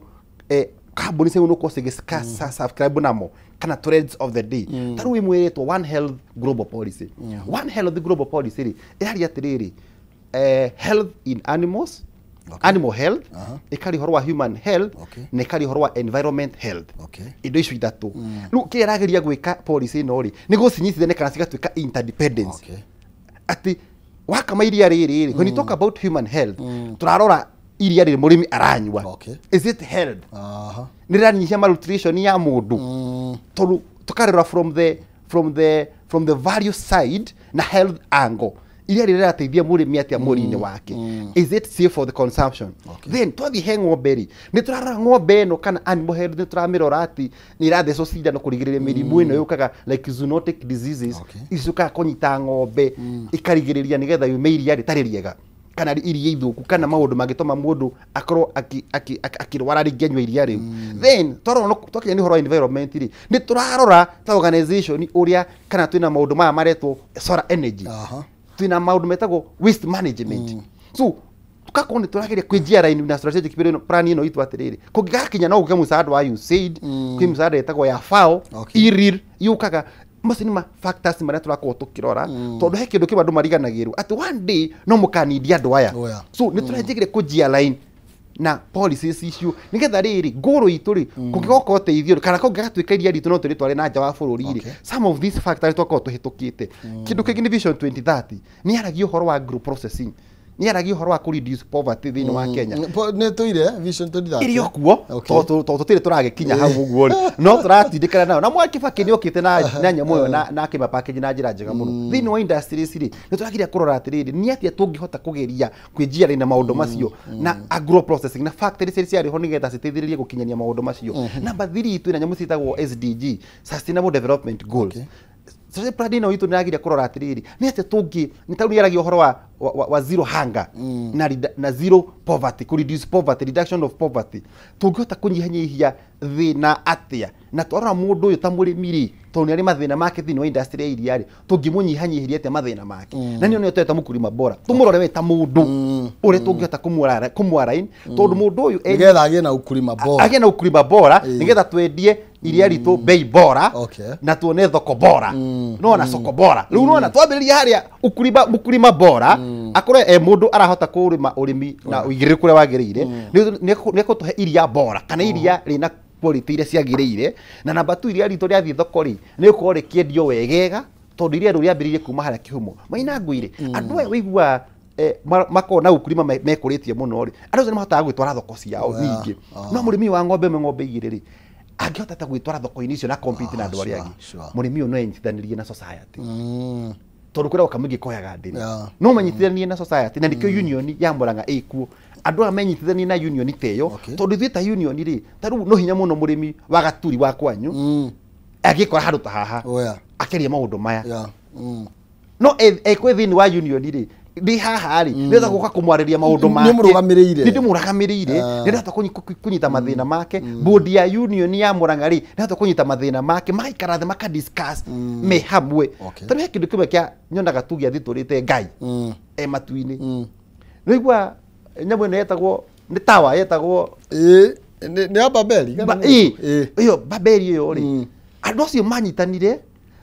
kambuni cia gũkorwo cigĩ subscribe namo kana trends of the day. Ta rĩu ĩmwe ĩretwo One Health global policy. One Health global policy rĩ, ĩraria atĩrĩrĩ, health in animals, animal health, ĩkaria ũhoro wa human health, na ĩkaria ũhoro wa environment health. Indo icio ithatũ, rĩu kĩrĩa ĩrageria gwĩka policy ĩno rĩ, nĩ gũcinyitithania kana cigatuĩka interdependence, atĩ wakama iria rĩrĩ rĩ, when you talk about human health, tũrarora iria rĩrĩ mũrĩmi aranyua, is it health, nĩ rĩranyihia malnutrition ya mũndũ, tondũ tũkarora from the value side na health angle, iria rĩrĩ rĩrateithia mũrĩmi atĩa mũrĩ-inĩ wake, is it safe for the consumption? Then twathiĩ he ng'ombe rĩ, nĩ tũrarora ng'ombe ĩno kana animal health, nĩ tũramĩrora atĩ nĩ ĩrathecwo cindano kũrigĩrĩria mĩrimũ ĩno yũkaga like zoonotic diseases, ici ciũkaga kũnyita ng'ombe, ĩkarigĩrĩria nĩgetha yume iria rĩtarĩ rĩega kana iria ithũku kana maũndũ mangĩtũma mũndũ akorwo akĩrwara rĩngĩ anyua iria rĩu. Then twarora twakinya nĩ ũhoro wa environment rĩ, nĩ tũrarora ta organization ũrĩa kana twĩna maũndũ maya maretwo solar energy, twĩna maũndũ metagwo waste management. So tugakorwo nĩ tũrageria kwĩnjia na strategic plan ĩno itũ atĩrĩrĩ, kũngĩgakinya no gũke mũsaada wa USAID, kwĩ mũsaada ĩtagwo ya FAO, IRIR yũkaga. Macio nĩ ma factors marĩa tũrakorwo tũkĩrora, tondũ he kĩndũ kĩmwe andũ mariganagĩrwo atĩ one day no mũkanindia andũ aya. So nĩ tũranjĩgire kũnjia line na policies icio nĩgetha rĩrĩ ngũrũ itũ rĩ, kũngĩgoka ũteithio rĩ, kana kũngĩgatuĩka iria ritũ no tũrĩtware na nja wa bũrũri rĩ, some of these factors twakorwo tũhĩtũkĩte. Kĩndũ kĩngĩ nĩ Vision 2030, nĩ yaragia ũhoro wa agro processing. Nĩ aragia ũhoro wa kũ reduce poverty thĩinĩ wa Kenya. Nĩ tũire vision 2030 ĩrĩ o kuo, tondũ tũtirĩ tũragĩkinya hau ũguo rĩ, no tũratindĩkana nayo. Na Mwai Kibaki nĩ okĩte na nyamũ ĩyo na akĩma package na njĩra njega mũno. Thĩinĩ wa industries rĩ, nĩ tũrageria kũrora atĩrĩrĩ, nĩ atĩa tũngĩhota kũgeria kwĩnjiarĩ na maũndũ macio na agro processing na factories iria ciarĩ ho nĩgetha citeithĩrĩrie gũkinyania maũndũ macio. Number 3, twĩna nyamũ ciĩtagwo SDG, Sustainable Development Goals. Strategic plan ĩno itũ nĩrageria kũrora atĩrĩrĩ, nĩ atĩa tũngĩ, nĩ ta rĩu yaragia ũhoro wa zero hunger na zero poverty, kũ reduce poverty, reduction of poverty. Tũngĩhota kũnyihanyihia thĩna atĩa? Na twarora mũndũ ũyũ ta mũrĩmi rĩ, tondũ nĩ arĩ mathĩna make thĩinĩ wa industry ya iria rĩ, tũngĩmũnyihanyihĩria atĩa mathĩna make? Na nĩyo nĩyo tweta mũkulima bora, tũmũrore we ta mũndũ ũrĩa tũngĩhota kũmũarain, tondũ mũndũ ũyũ nĩgetha agĩe na ukulima bora, agĩe na ukulima bora, nĩgetha twendie iria ritũ bei bora na tuone thoko bora, nona soko bora. Rĩu nona twambĩrĩria harĩa ukulima, mũkulima bora akorwo e mũndũ arahota kũrĩma ũrĩmi na ũigĩrĩrĩku ũrĩa wagĩrĩire, nĩ ekũtũhe iria bora kana iria rĩna quality iria ciagĩrĩire. Na namba 2, iria ritũ rĩathiĩ thoko rĩ, nĩ gũkorwo rĩkĩendio wegega, tondũ iria rĩu rĩambĩrĩirie kuma harĩa kĩhumo. Maina ngwĩre, andũ aya wĩiguaga makoragwo na ukulima mekũrĩtie mũno rĩ, andũ acio nĩ mahotaga gwĩtwara thoko ciao nyingĩ. No mũrĩmi wa ng'ombe ĩmwe, ng'ombe igĩrĩ rĩ, angĩhota ta gwĩtwara thoko-inĩ icio na compete na andũ arĩa angĩ, mũrĩmi ũyũ no enyitithanirie na society, tondũ kwĩra kamũingĩ koyaga ndĩni, no manyitithanie na society. Na nĩkĩo union ya Murang'a ĩkuo, andũ aya menyitithanie na union ta ĩyo, tondũ ithuĩ ta union rĩ, ta rĩu no hinya mũno mũrĩmi wa Gaturi wa kwanyu angĩkora handũ ta haha akĩaria maũndũ maya, no ekwe thĩinĩ wa union rĩ, ndĩ haha rĩ, nĩgetha gũka kũmwarĩria maũndũ make, nĩmũrũgamĩrĩire, nĩ ndĩmũrũgamĩrĩire, nĩndahota kũnyita mathĩna make. Board ya union ya Murang'a rĩ, nĩndahota kũnyita mathĩna make, magaikara thĩ maka discuss me hamwe. Tondũ he kĩndũ kĩmwe kĩa nyonaga tu gĩathitũrĩte Ngai e matu-inĩ, nĩigua nyamũ ĩno yetagwo nĩ tawa yetagwo nĩ ya Babeli, ĩyo Babeli ĩyo rĩ, andũ acio manyitanire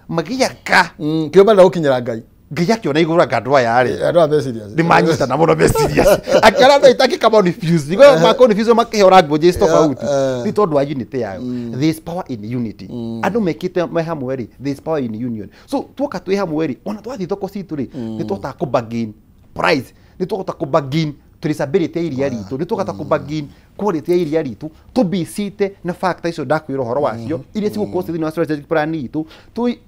magĩaka kĩo marenda gũkinyĩra Ngai. Ngai akĩona igũrũ anga andũ aya rĩ, andũ aya me serious, nĩ manyitana mũno me serious, akĩona andũ aitũ akĩkama confuse, ma confuse makĩheo languages tofauti, nĩ tondũ wa unity yayo. There is power in unity. Andũ mekĩte me hamwe rĩ, there is power in union. So tuoka twĩ hamwe rĩ, ona twathiĩ thoko citũ rĩ, nĩ tũhotaga kũ bargain price, nĩ tũhota kũ bargain traceability ya iria ritũ, nĩ tũhota kũ bargain quality ya iria ritũ, tũbicite na factor icio ndakwĩra ũhoro wacio, iria cigũkorwo ciĩ thĩinĩ wa strategic plan itũ,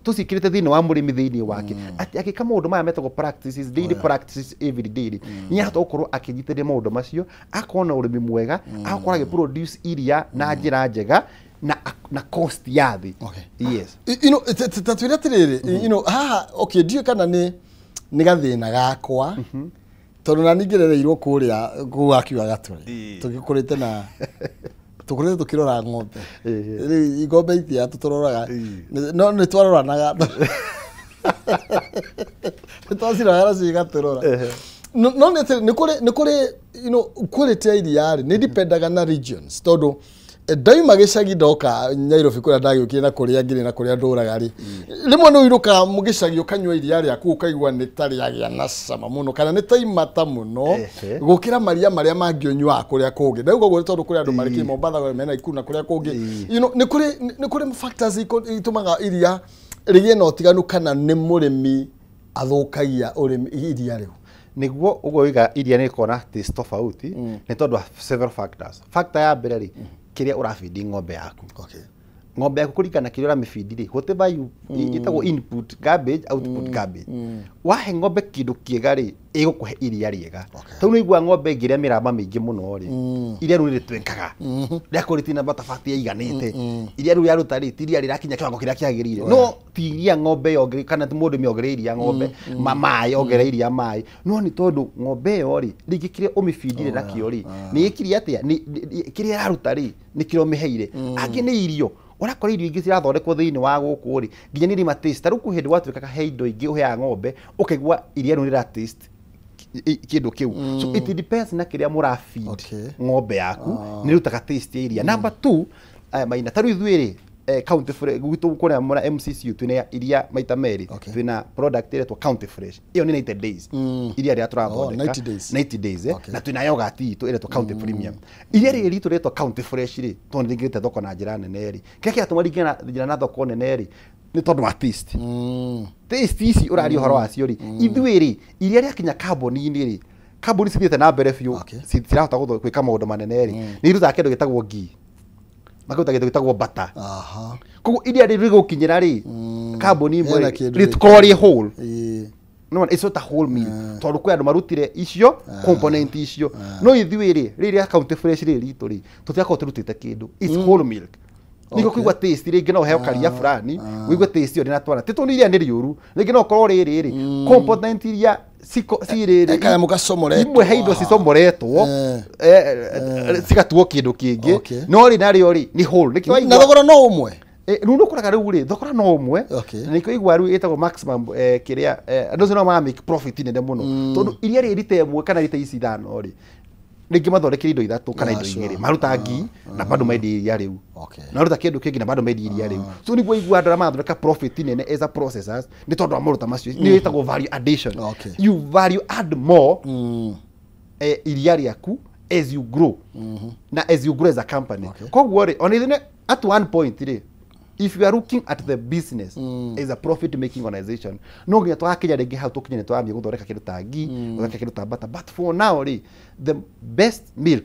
tũciĩkĩrĩte thĩinĩ wa mũrĩmi thĩinĩ wake, atĩ agĩka maũndũ maya metagwo practices, daily practices, every day rĩ, nĩ arahota gũkorwo akĩnyitĩrĩra maũndũ macio, akorwo na ũrĩmi mwega, agakorwo agĩ produce iria na njĩra njega na cost ya thĩ. Yes. Ta twĩre atĩrĩrĩ, haha okay, ndiũĩ kana nĩ gathĩna gakwa, tondũ na ningĩ rereirwo kũrĩa kũu akiuga Gatũre, tũgĩkũrĩte na tũkũrĩte tũkĩrora ng'ombe, rĩu ng'ombe itia tũtũroraga, no nĩ twaroranaga, nĩ twaciroraga nacio igatũrora. No nĩ kũrĩ quality ya iria rĩ, nĩ dipendaga na regions, tondũ ndauma gĩcagi ndoka Nairobi kũrĩa ndagĩũkire na kũrĩa ngĩrĩ na kũrĩa ndũraga rĩ, rĩmwe nĩ ũirũkaga gĩcagi ũkanyua iria rĩaku ũkaigua nĩ ta rĩagĩa na cama mũno kana nĩ ta imata mũno gũkĩra maria marĩa mangĩ ũnyuaga kũrĩa kũngĩ. Ndauga ũguo nĩ tondũ kũrĩ andũ marĩ kĩ Mombatha mena Nakuru na kũrĩa kũngĩ, nĩ kũrĩ factors itũmaga iria rĩgĩe na ũtiganu kana nĩ mũrĩmi athũkagia ũrĩmi iria rĩu. Nĩguo ũguo wĩga iria nĩ rĩkoragwo na taste tofauti, nĩ tondũ wa several factors. Factor ya mbere rĩ, kĩrĩa ũrabindi ng'ombe yaku. Ng'ombe yaku kũringana kĩrĩa ũramĩbindi rĩ, whatever you ĩtagwo input garbage, output garbage. Wahe ng'ombe kĩndũ kĩega rĩ, ĩgũkũhe iria rĩega. Tondũ nĩ ũiguaga ng'ombe ĩngĩrĩa mĩramba mĩingĩ mũno rĩ, iria rĩu rĩtwekaga, rĩakorwo rĩtirĩ batafati ĩiganĩte, iria rĩu rĩaruta rĩ, ti iria rĩrakinya kĩwango kĩrĩa kĩagĩrĩire. No ti iria ng'ombe yongereire, kana ti mũndũ ongereire iria ng'ombe maĩ, ongereire iria maĩ, no nĩ tondũ ng'ombe ĩyo rĩ, rĩngĩ kĩrĩa ũmĩbindire nakĩo rĩ, nĩ ĩkire atĩa, kĩrĩa ĩraruta rĩ, nĩ kĩrĩa ũmĩheire. Angĩ nĩ irio, ũrakora irio ingĩ cirathondekwo thĩinĩ wa gũkũ rĩ, nginya nĩ irima taste. Ta rĩu kwĩ hĩndĩ gwatuĩkaga he indo ingĩ ũheaga ng'ombe, ũkaigua iria rĩu nĩrĩra taste kĩndũ kĩu. So it depends na kĩrĩa mũrafeed ng'ombe yaku, nĩ ĩrutaga taste ya iria. Number 2, Maina, ta rĩu ithuĩ rĩ, County Fresh gwitũ kũrĩa mũra MCCU twĩna iria maita merĩ, twĩna product ĩretwo County Fresh, ĩyo nĩ 90 days iria rĩrĩa tũrathondeka 90 days, na twĩna yogurt itũ ĩretwo County Premium. Iria rĩrĩ ritũ rĩretwo County Fresh rĩ, tondũ nĩ rĩingĩrĩte thoko na njĩra nene rĩ, kĩrĩa kĩratũma rĩingĩre na thoko nene rĩ, nĩ tondũ wa taste. Taste ici ũraria ũhoro wacio rĩ, ithuĩ rĩ, iria rĩakinya kambuni-inĩ rĩ, Kambuni cithiĩte na mbere biũ cirahota gwĩka maũndũ manene rĩ, nĩ irutaga kĩndũ gĩtagwo ghee, makaruta kĩndũ gĩtagwo butter. Koguo iria rĩrĩ rĩgũkinyĩra rĩ kambuni ĩmwe rĩtikorwo rĩ whole. No, it's not a whole meal. Tondũ kwĩ andũ marutire icio component icio. No ithuĩ rĩ, rĩrĩa County Fresh rĩ ritũ rĩ, tũtigakorwo tũrutĩte kĩndũ. It's whole milk. Nĩguo kũigua taste rĩngĩ no ũheo karia fulani, ũigue taste ĩyo ndĩnatwara. Ti tondũ iria nĩ rĩũru, rĩngĩ no ũkorwo rĩrĩ rĩ, component iria cirĩ imwe he indo cicomoretwo cigatuo kĩndũ kĩngĩ, no rĩ narĩo rĩ nĩ whole. Nĩkĩo waigua na thogora no ũmwe. Rĩu nĩ ũkoraga rĩu rĩ thogora no ũmwe, na nĩkĩo igua rĩu ĩtagwo maximum kĩrĩa andũ acio no mara make profit nene mũno, tondũ iria rĩ rita ĩmwe kana rita ici ithano rĩ, rĩngĩ mathondekire indo ithatũ kana indo igĩrĩ, maruta ghee na bado mendia iria rĩu, na maruta kĩndũ kĩngĩ na bado mendia iria rĩu. So nĩguo igua andũ arĩa marathondeka profit nene as a processors nĩ tondũ wa maruta macio, nĩ ĩtagwo value addition. You value add more iria rĩaku as you grow, na as you grow as a company. Koguo rĩ, ona ithuĩ at one point rĩ, if you are looking at the business as a profit making organization, no nginya twakinya rĩngĩ hau tũkinye nĩ twambia gũthondeka kĩndũ ta ghee, gũthondeka kĩndũ ta butter. But for now rĩ, the best milk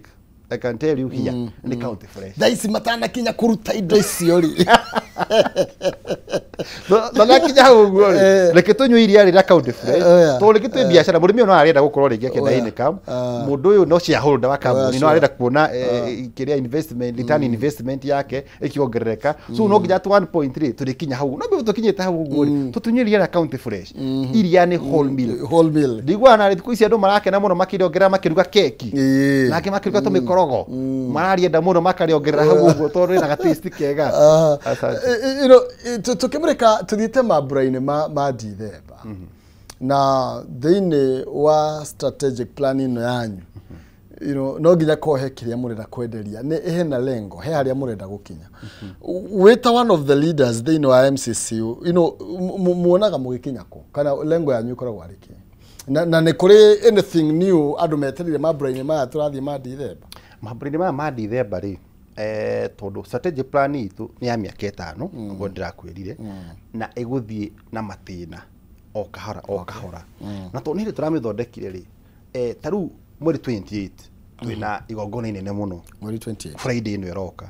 I can tell you here nĩ County Fresh. Thaa ici matanakinya kũruta indo icio rĩ, tanakinya hau ũguo rĩ, reke tũnyue iria rĩ rĩa County Fresh, tondũ rĩngĩ twĩ biacara, mũrĩmi ũyũ no arenda gũkorwo rĩngĩ akĩenda income, mũndũ ũyũ no shareholder wa kambuni, no arenda kuona kĩrĩa investment, return investment yake ĩkĩongerereka. So no nginya at one point rĩ tũrĩkinya hau, no mbere tũkinyĩte hau ũguo rĩ, tũtunyue iria rĩa County Fresh. Iria nĩ whole milk. Whole milk. Ndiguaga na thikũ ici andũ marakena mũno makĩriongerera makĩruga keki, nake makĩruga tũmĩkorogo, mararienda mũno makarĩongerera hau ũguo tondũ rĩna ga-taste kega. Tũkĩmũrĩka tũthiĩte mambura-inĩ ma Dithemba, na thĩinĩ wa strategic plan ĩno yanyu, no nginya korwo he kĩrĩa mũrenda kwenderia, nĩ hena lengo, he harĩa mũrenda gũkinya. Wĩta one of the leaders thĩinĩ wa MCCU, muonaga mũgĩkinya kũ, kana lengo yanyu ĩkoragwo arĩ kĩ? Na nĩ kũrĩ anything new andũ metereire mambura-inĩ maya tũrathiĩ ma Dithemba? Mambura-inĩ maya ma Dithemba rĩ, tondũ strategic plan itũ nĩ ya mĩaka ĩtano, ũguo ndĩrakwĩrire, na ĩgũthiĩ na matĩna o kahora o kahora. Na tondũ nĩ hĩndĩ tũramĩthondekire rĩ, ta rĩu mweri 28 twĩna igongona inene mũno, mweri 28 Friday ĩno ĩroka.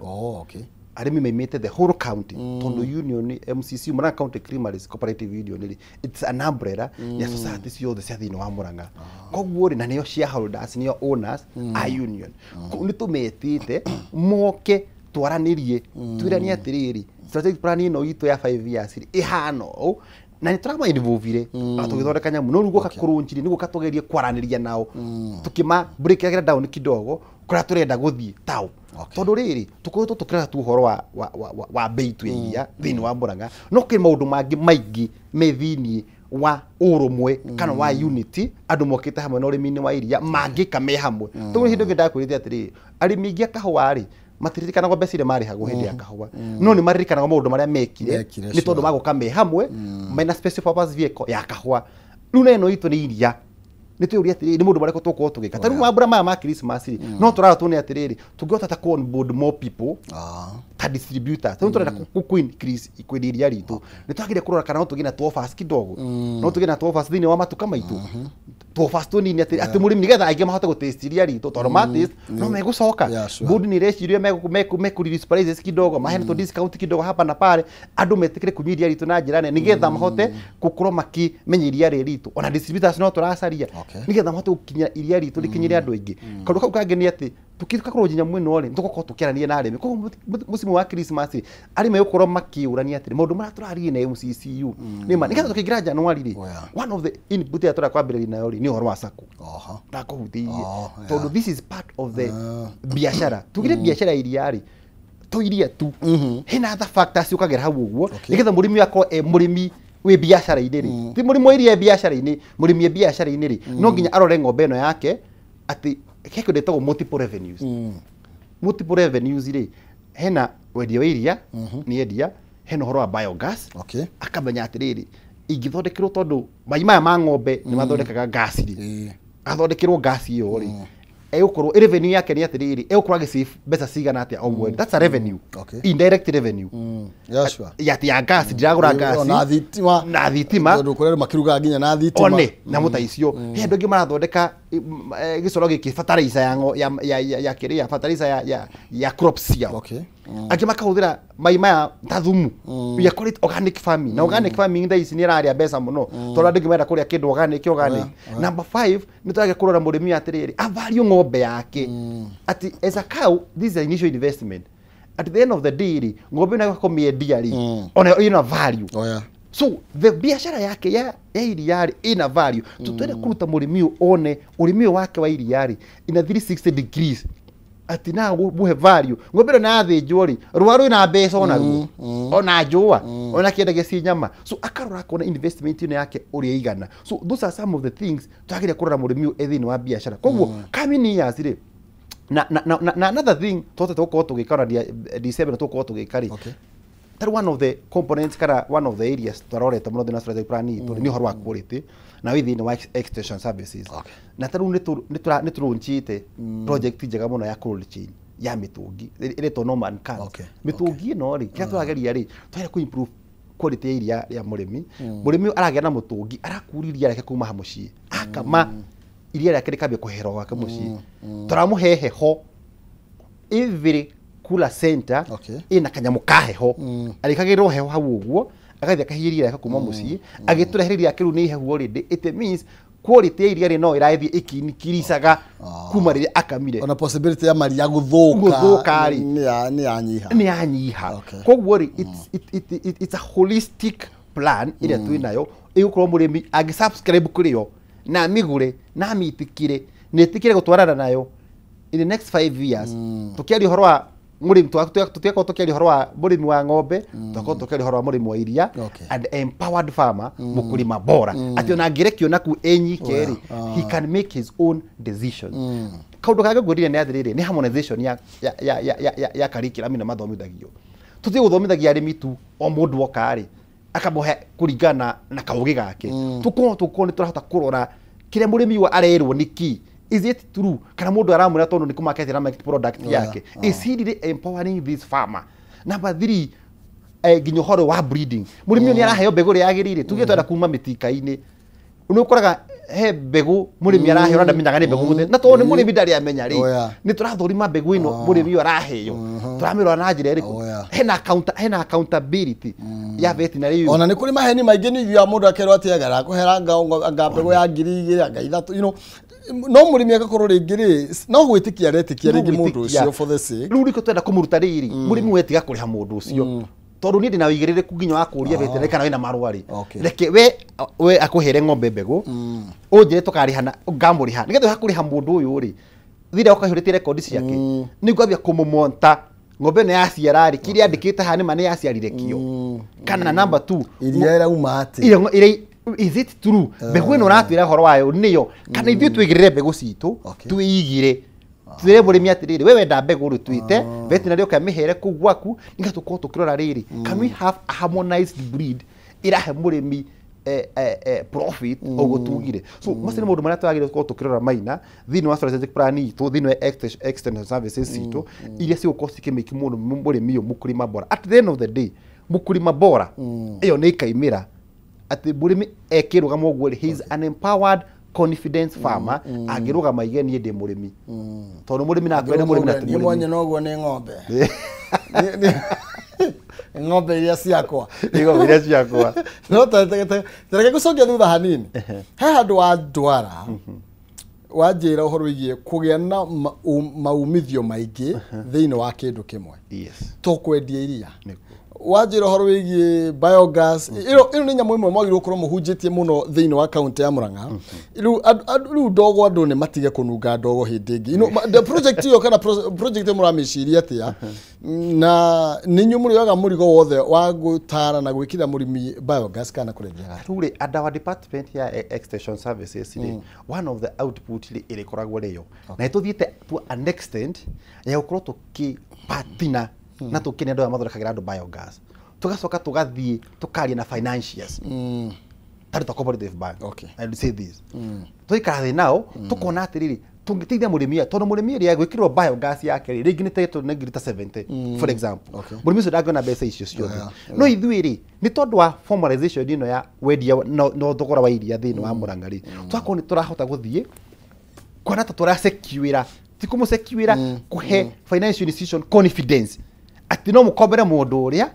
Arĩmi maimĩte the whole county, tondũ union MCC Murang'a County Creameries Cooperative Union rĩ, it's an umbrella ya society ciothe cia thĩinĩ wa Murang'a. Koguo rĩ, na nĩo shareholders, nĩo owners a union. Nĩ tũmetĩte moke twaranĩrie, twĩranie atĩrĩrĩ, strategic plan ĩno itũ ya 5 years rĩ ĩhana ũũ, na nĩ tũrama involve na tũgĩthondeka nyamũ, no rĩu gũka kũrũnjiri nĩ gũka tũgerie kwaranĩria nao, tũkĩma break down kidogo kũrĩa tũrenda gũthiĩ tao. Tondũ rĩrĩ tũkoretwo tũkĩrora tu ũhoro wa bei tu ya iria thĩinĩ wa Murang'a, no kwĩ maũndũ mangĩ maingĩ me thĩinĩ wa ũrũmwe kana wa unity, andũ mokĩte hamwe na ũrĩmi-inĩ wa iria mangĩka me hamwe. Tondũ hĩndĩ ĩngĩ ndakwĩrĩte atĩrĩrĩ, arĩmi aingĩ a kahũa rĩ matiririkanagwo mbeca iria marĩhagwo hĩndĩ ya kahũa, no nĩ maririkanagwo maũndũ marĩa mekire nĩ tondũ magũka me hamwe mena special purpose vehicle ya kahũa. Rĩu na ĩno itũ nĩ iria, nĩ twĩũria atĩrĩrĩ, nĩ maũndũ marĩkũ tũgũkorwo tũgĩka? Ta rĩu mambura maya ma Christmas rĩ, no tũrarora tuone atĩrĩrĩ, tũngĩhota ta kũ onboard more people ta distributors. Rĩu tũrenda kũ increase kwendia iria ritũ, nĩ twagĩrĩire kũrora kana no tũgĩe na tũ offers kidogo, no tũgĩe na tũ offers thĩinĩ wa matuka maitũ, tũ offers tũnini atĩ mũrĩmi nĩgetha aingĩ mahote gũtaste iria ritũ, tondũ ma taste no megũcoka. Board nĩ ĩreciria mekũ release prices kidogo, maheane tũ discount kidogo hapa na pale, andũ metĩkĩre kũnyua iria ritũ na njĩra nene nĩgetha mahote gũkorwo makĩmenya iria rĩrĩ ritũ. Ona distributors no tũracaria nĩgetha mahote gũkinyĩra iria ritũ rĩkinyĩre andũ aingĩ. Kaũndũ kau kangĩ nĩ atĩ tũkĩka nginya mwena rĩ, tũgũkorwo tũkĩaranĩria na arĩmi. Koguo mũciĩ wa Christmas rĩ, arĩmi megũkorwo makĩũrania atĩrĩ, maũndũ marĩa tũraririe na MCCU nĩ ma nĩgetha tũkĩingĩra January rĩ, one of the input ĩrĩa tũrenda kwambĩrĩria nayo rĩ nĩ ũhoro wa sacco. Ndakũhutĩirie tondũ this is part of the biashara. Tugire biashara iria rĩ, to iria tu, hena other factors ũkagera hau ũguo nĩgetha mũrĩmi akorwo e mũrĩmi wĩ biacara-inĩ rĩ, ti mũrĩmi wa iria e biacara-inĩ, mũrĩmi e biacara-inĩ rĩ, no nginya arore ng'ombe ĩno yake atĩ he kĩndũ gĩtagwo multiple revenues. Multiple revenues rĩ, hena wendia wa iria nĩ endia, hena ũhoro wa biogas, akamenya atĩrĩrĩ, ingĩthondekerwo tondũ mai maya ma ng'ombe nĩ mathondekaga gas rĩ, athondekerwo gas ĩyo rĩ, egũkorwo revenue yake nĩ atĩrĩrĩ, egũkorwo agĩsave mbeca cigana atĩa o mweri. That's a revenue, indirect revenue. Ya ya gas, ndiragũra gas na thitima, na thitima, tondũ kũrĩ andũ makĩrugaga nginya na thitima one na mũta icio. He andũ angĩ marathondeka gĩcoro gĩkĩ fertilizer ya kĩrĩa fertilizer ya crops ciao. Angĩ makahũthĩra mai maya ta thumu. We call it organic farming. Na organic farming thaa ici nĩ ĩrarĩa mbeca mũno tondũ andũ aingĩ marenda kũrĩa kĩndũ organic. Number 5 nĩ tũragĩa kũrora mũrĩmi atĩrĩrĩ avalue ng'ombe yake atĩ as a cow, this is an initial investment. At the end of the day rĩ, ng'ombe ĩno kũmĩendia rĩ ona ĩna value. So the biashara yake ya iria rĩ ĩna value. Twende kũruta mũrĩmi ũyũ one ũrĩmi ũyũ wake wa iria rĩ ina 360 degrees ati na muhe value. Ng'ombe ĩno yathĩnjwo rĩ rũa rwĩna mbeca onaruo ona njũa ona kĩendagia ci nyama. So akarora akona investment ĩno yake ũrĩa igana. So those are some of the things twagĩrĩire kũrora mũrĩmi ũyũ e thĩinĩ wa biashara. Koguo coming years rĩ na another thing tũhotete gũkorwo tũgĩka ona D7 tũgũkorwo tũgĩka rĩ, tarĩ one of the components kana one of the areas twarorete mũno thĩinĩ wa strategic plan itũ nĩ ũhoro wa quality na wĩ thĩinĩ wa extension services. Na tarĩu nĩ tũronchĩte project njega mũno ya cold chain ya mĩtũngi ĩretwo Norman Cans. Mĩtũngi ĩno rĩ kĩrĩa tũrageria rĩ tũrenda kũ improve quality ya iria rĩa mũrĩmi. Mũrĩmi aragĩa na mũtũngi arakura iria rĩake kuma mũciĩ akama iria rĩake rĩkambia kũhera gwake mũciĩ. Tũramũhe heho every cooler center ĩna kanyamũ ka heho arĩkagĩrwo heho hau ũguo agathiĩ akahia iria rĩake kuma mũciĩ agĩtũrehere iria rĩake rĩu nĩ ihehu already. It means quality ya iria rĩ no ĩrathiĩ ĩkĩinikiricaga kuma rĩrĩa akamire. Ona possibility ya maria gũthũka rĩ nĩ yanyiha. Koguo rĩ it's a holistic plan ĩrĩa twĩ nayo ĩgũkorwo mũrĩmi angĩ subscribe kũrĩ yo na amĩgũre na amĩtĩkĩre na ĩtĩkĩre gũtwarana nayo in the next 5 years. Tũkĩaria ũhoro wa mũrĩmi tũtiakorwo tũkĩaria ũhoro wa mũrĩmi wa ng'ombe, tũgakorwo tũkĩaria ũhoro wa mũrĩmi wa iria and empowered farmer, mũkũrĩma bora atĩ ona angĩrekio naku enyike rĩ he can make his own decisions. Kaũndũ kangĩ ngwĩrire nĩ atĩrĩrĩ nĩ harmonization ya curriculum ĩno mathomithagio. Tũtige gũthomithagia arĩmi tu o mũndũ oka rĩ akamũhe kũringana na kaũgĩ gake. Tũkorwo nĩ tũrahota kũrora kĩrĩa mũrĩmi ũyũ arerwo nĩ kĩ. Is it true kana mũndũ aramwĩra tondũ nĩ kũmarket na market product yake? Is he really empowering this farmer? Number 3 nginya ũhoro wa breeding mũrĩmi ũyũ nĩ araheo mbegũ ĩrĩa yagĩrĩire. Tuge twenda kuma mĩtika-inĩ nĩ ũkoraga he mbegũ mũrĩmi araheo na ndamenyaga nĩ mbegũ mũthemba na tondũ nĩ mũrĩmi ndarĩ amenya rĩ nĩ tũrathũrima mbegũ ĩno mũrĩmi ũyũ araheo tũramĩrora na njĩra ĩrĩkũ. Hena accountability ya veterinary. Ona nĩ kũrĩ maheni maingĩ nĩ ithuĩ mũndũ akerwo atĩ arakũhera anga mbegũ ya 2000 anga 3 no mũrĩmi agakorwo rĩngĩ rĩ no gwĩtĩkia aretĩkia rĩngĩ mũndũ ũcio for the sake. Rĩu nĩkĩo twenda kũmũruta rĩrĩ mũrĩmi we tiga kũrĩha mũndũ ũcio tondũ niĩ ndĩna ũigĩrĩrĩku nginya wa kũũria veterinary kana wĩna marũa rĩ reke we akũhere ng'ombe mbegũ ũnjĩre tũkarĩhana ngamũrĩha nĩgetha hakũrĩha mũndũ ũyũ rĩ thira ũkaihũrĩtie rekondi ciake nĩngwambia kũmũmonta ng'ombe ĩno yaciara rĩ kĩrĩa andĩkĩte haha nĩma nĩ yaciarire kĩo kana number 2 iria ĩrauma atĩ is it true mbegũ ĩno ũratwĩra ũhoro wayo nĩyo kana ithuĩ twĩigĩrĩre mbegũ citũ twĩigire twĩre mũrĩmi atĩrĩrĩ we wenda mbegũ rĩ twĩte veterinary ũkamĩhere kũu gwaku nĩgetha tũkorwo tũkĩrora rĩrĩ can we have a harmonized breed ĩrahe mũrĩmi profit ũguo tugire. So macio nĩ maũndũ marĩa twagĩrĩirwo gũkorwo tũkĩrora maina thĩinĩ wa strategic plan itũ thĩinĩ wa extension services citũ iria cigũkorwo cikĩmĩki mũrĩmi ũyũ mũkũrĩma bora. At the end of the day mũkũrĩma bora ĩyo nĩ ĩkaimĩra atĩ mũrĩmi ekĩrũgama ũguo rĩ he is an empowered confidence farmer angĩrũgama aige niĩ ndĩ mũrĩmi tondũ mũrĩmi na akwende mũrĩmi na ti mũrĩmi mwenye noguo nĩ ng'ombe ng'ombe iria ciakwa ng'ombe iria ciakwa no tareke gũcokia thutha hanini he handũ wandwara wanjĩra ũhoro wĩgiĩ kũgĩa na maumithio maingĩ thĩinĩ wa kĩndũ kĩmwe to kwendia iria wanjĩra ũhoro wĩgiĩ biogas ĩno nĩ nyamũ ĩmwe mwagĩrĩirwo gũkorwo mũhunjĩtie mũno thĩinĩ wa kaunti ya Murang'a. Rĩu ndogo andũ nĩ matige kũnunga ndogo hĩndĩ ĩngĩ. The project ĩyo kana project ĩyo mũramĩciria atĩa na nĩ inyuĩ mũrĩoyaga mũrigo wothe wa gũtara na gwĩkĩra mũrĩmi biogas kana kũrendia? Rĩu rĩ under our department ya extension services rĩ one of the output rĩ ĩrĩkoragwo rĩyo na nĩtũthiĩte to an extent ya gũkorwo tũkĩpatina na tũkĩne andũ aya mathondekagĩra andũ biogas tugacoka tugathiĩ tukaria na financiers tarĩ ta cooperative bank. I would say this tũikara thĩ nao tukona atĩrĩrĩ tũngĩteithia mũrĩmi tondũ mũrĩmi ĩrĩa gwĩkĩrwo biogas yake rĩ rĩngĩ nĩ tetwo nĩ ngiri ta 70 for example mũrĩmi ũcio ndangĩona mbeca icio ciothe no ithuĩ rĩ nĩ tondũ wa formalization ĩno ya wendia no thogora wa iria thĩinĩ wa Murang'a rĩ twakorwo nĩ tũrahota gũthiĩ Kuona ta tũrasecuĩra ti kũmũsecuĩra kũhe financial institution confidence atĩ no mũkombere mũndũ ũrĩa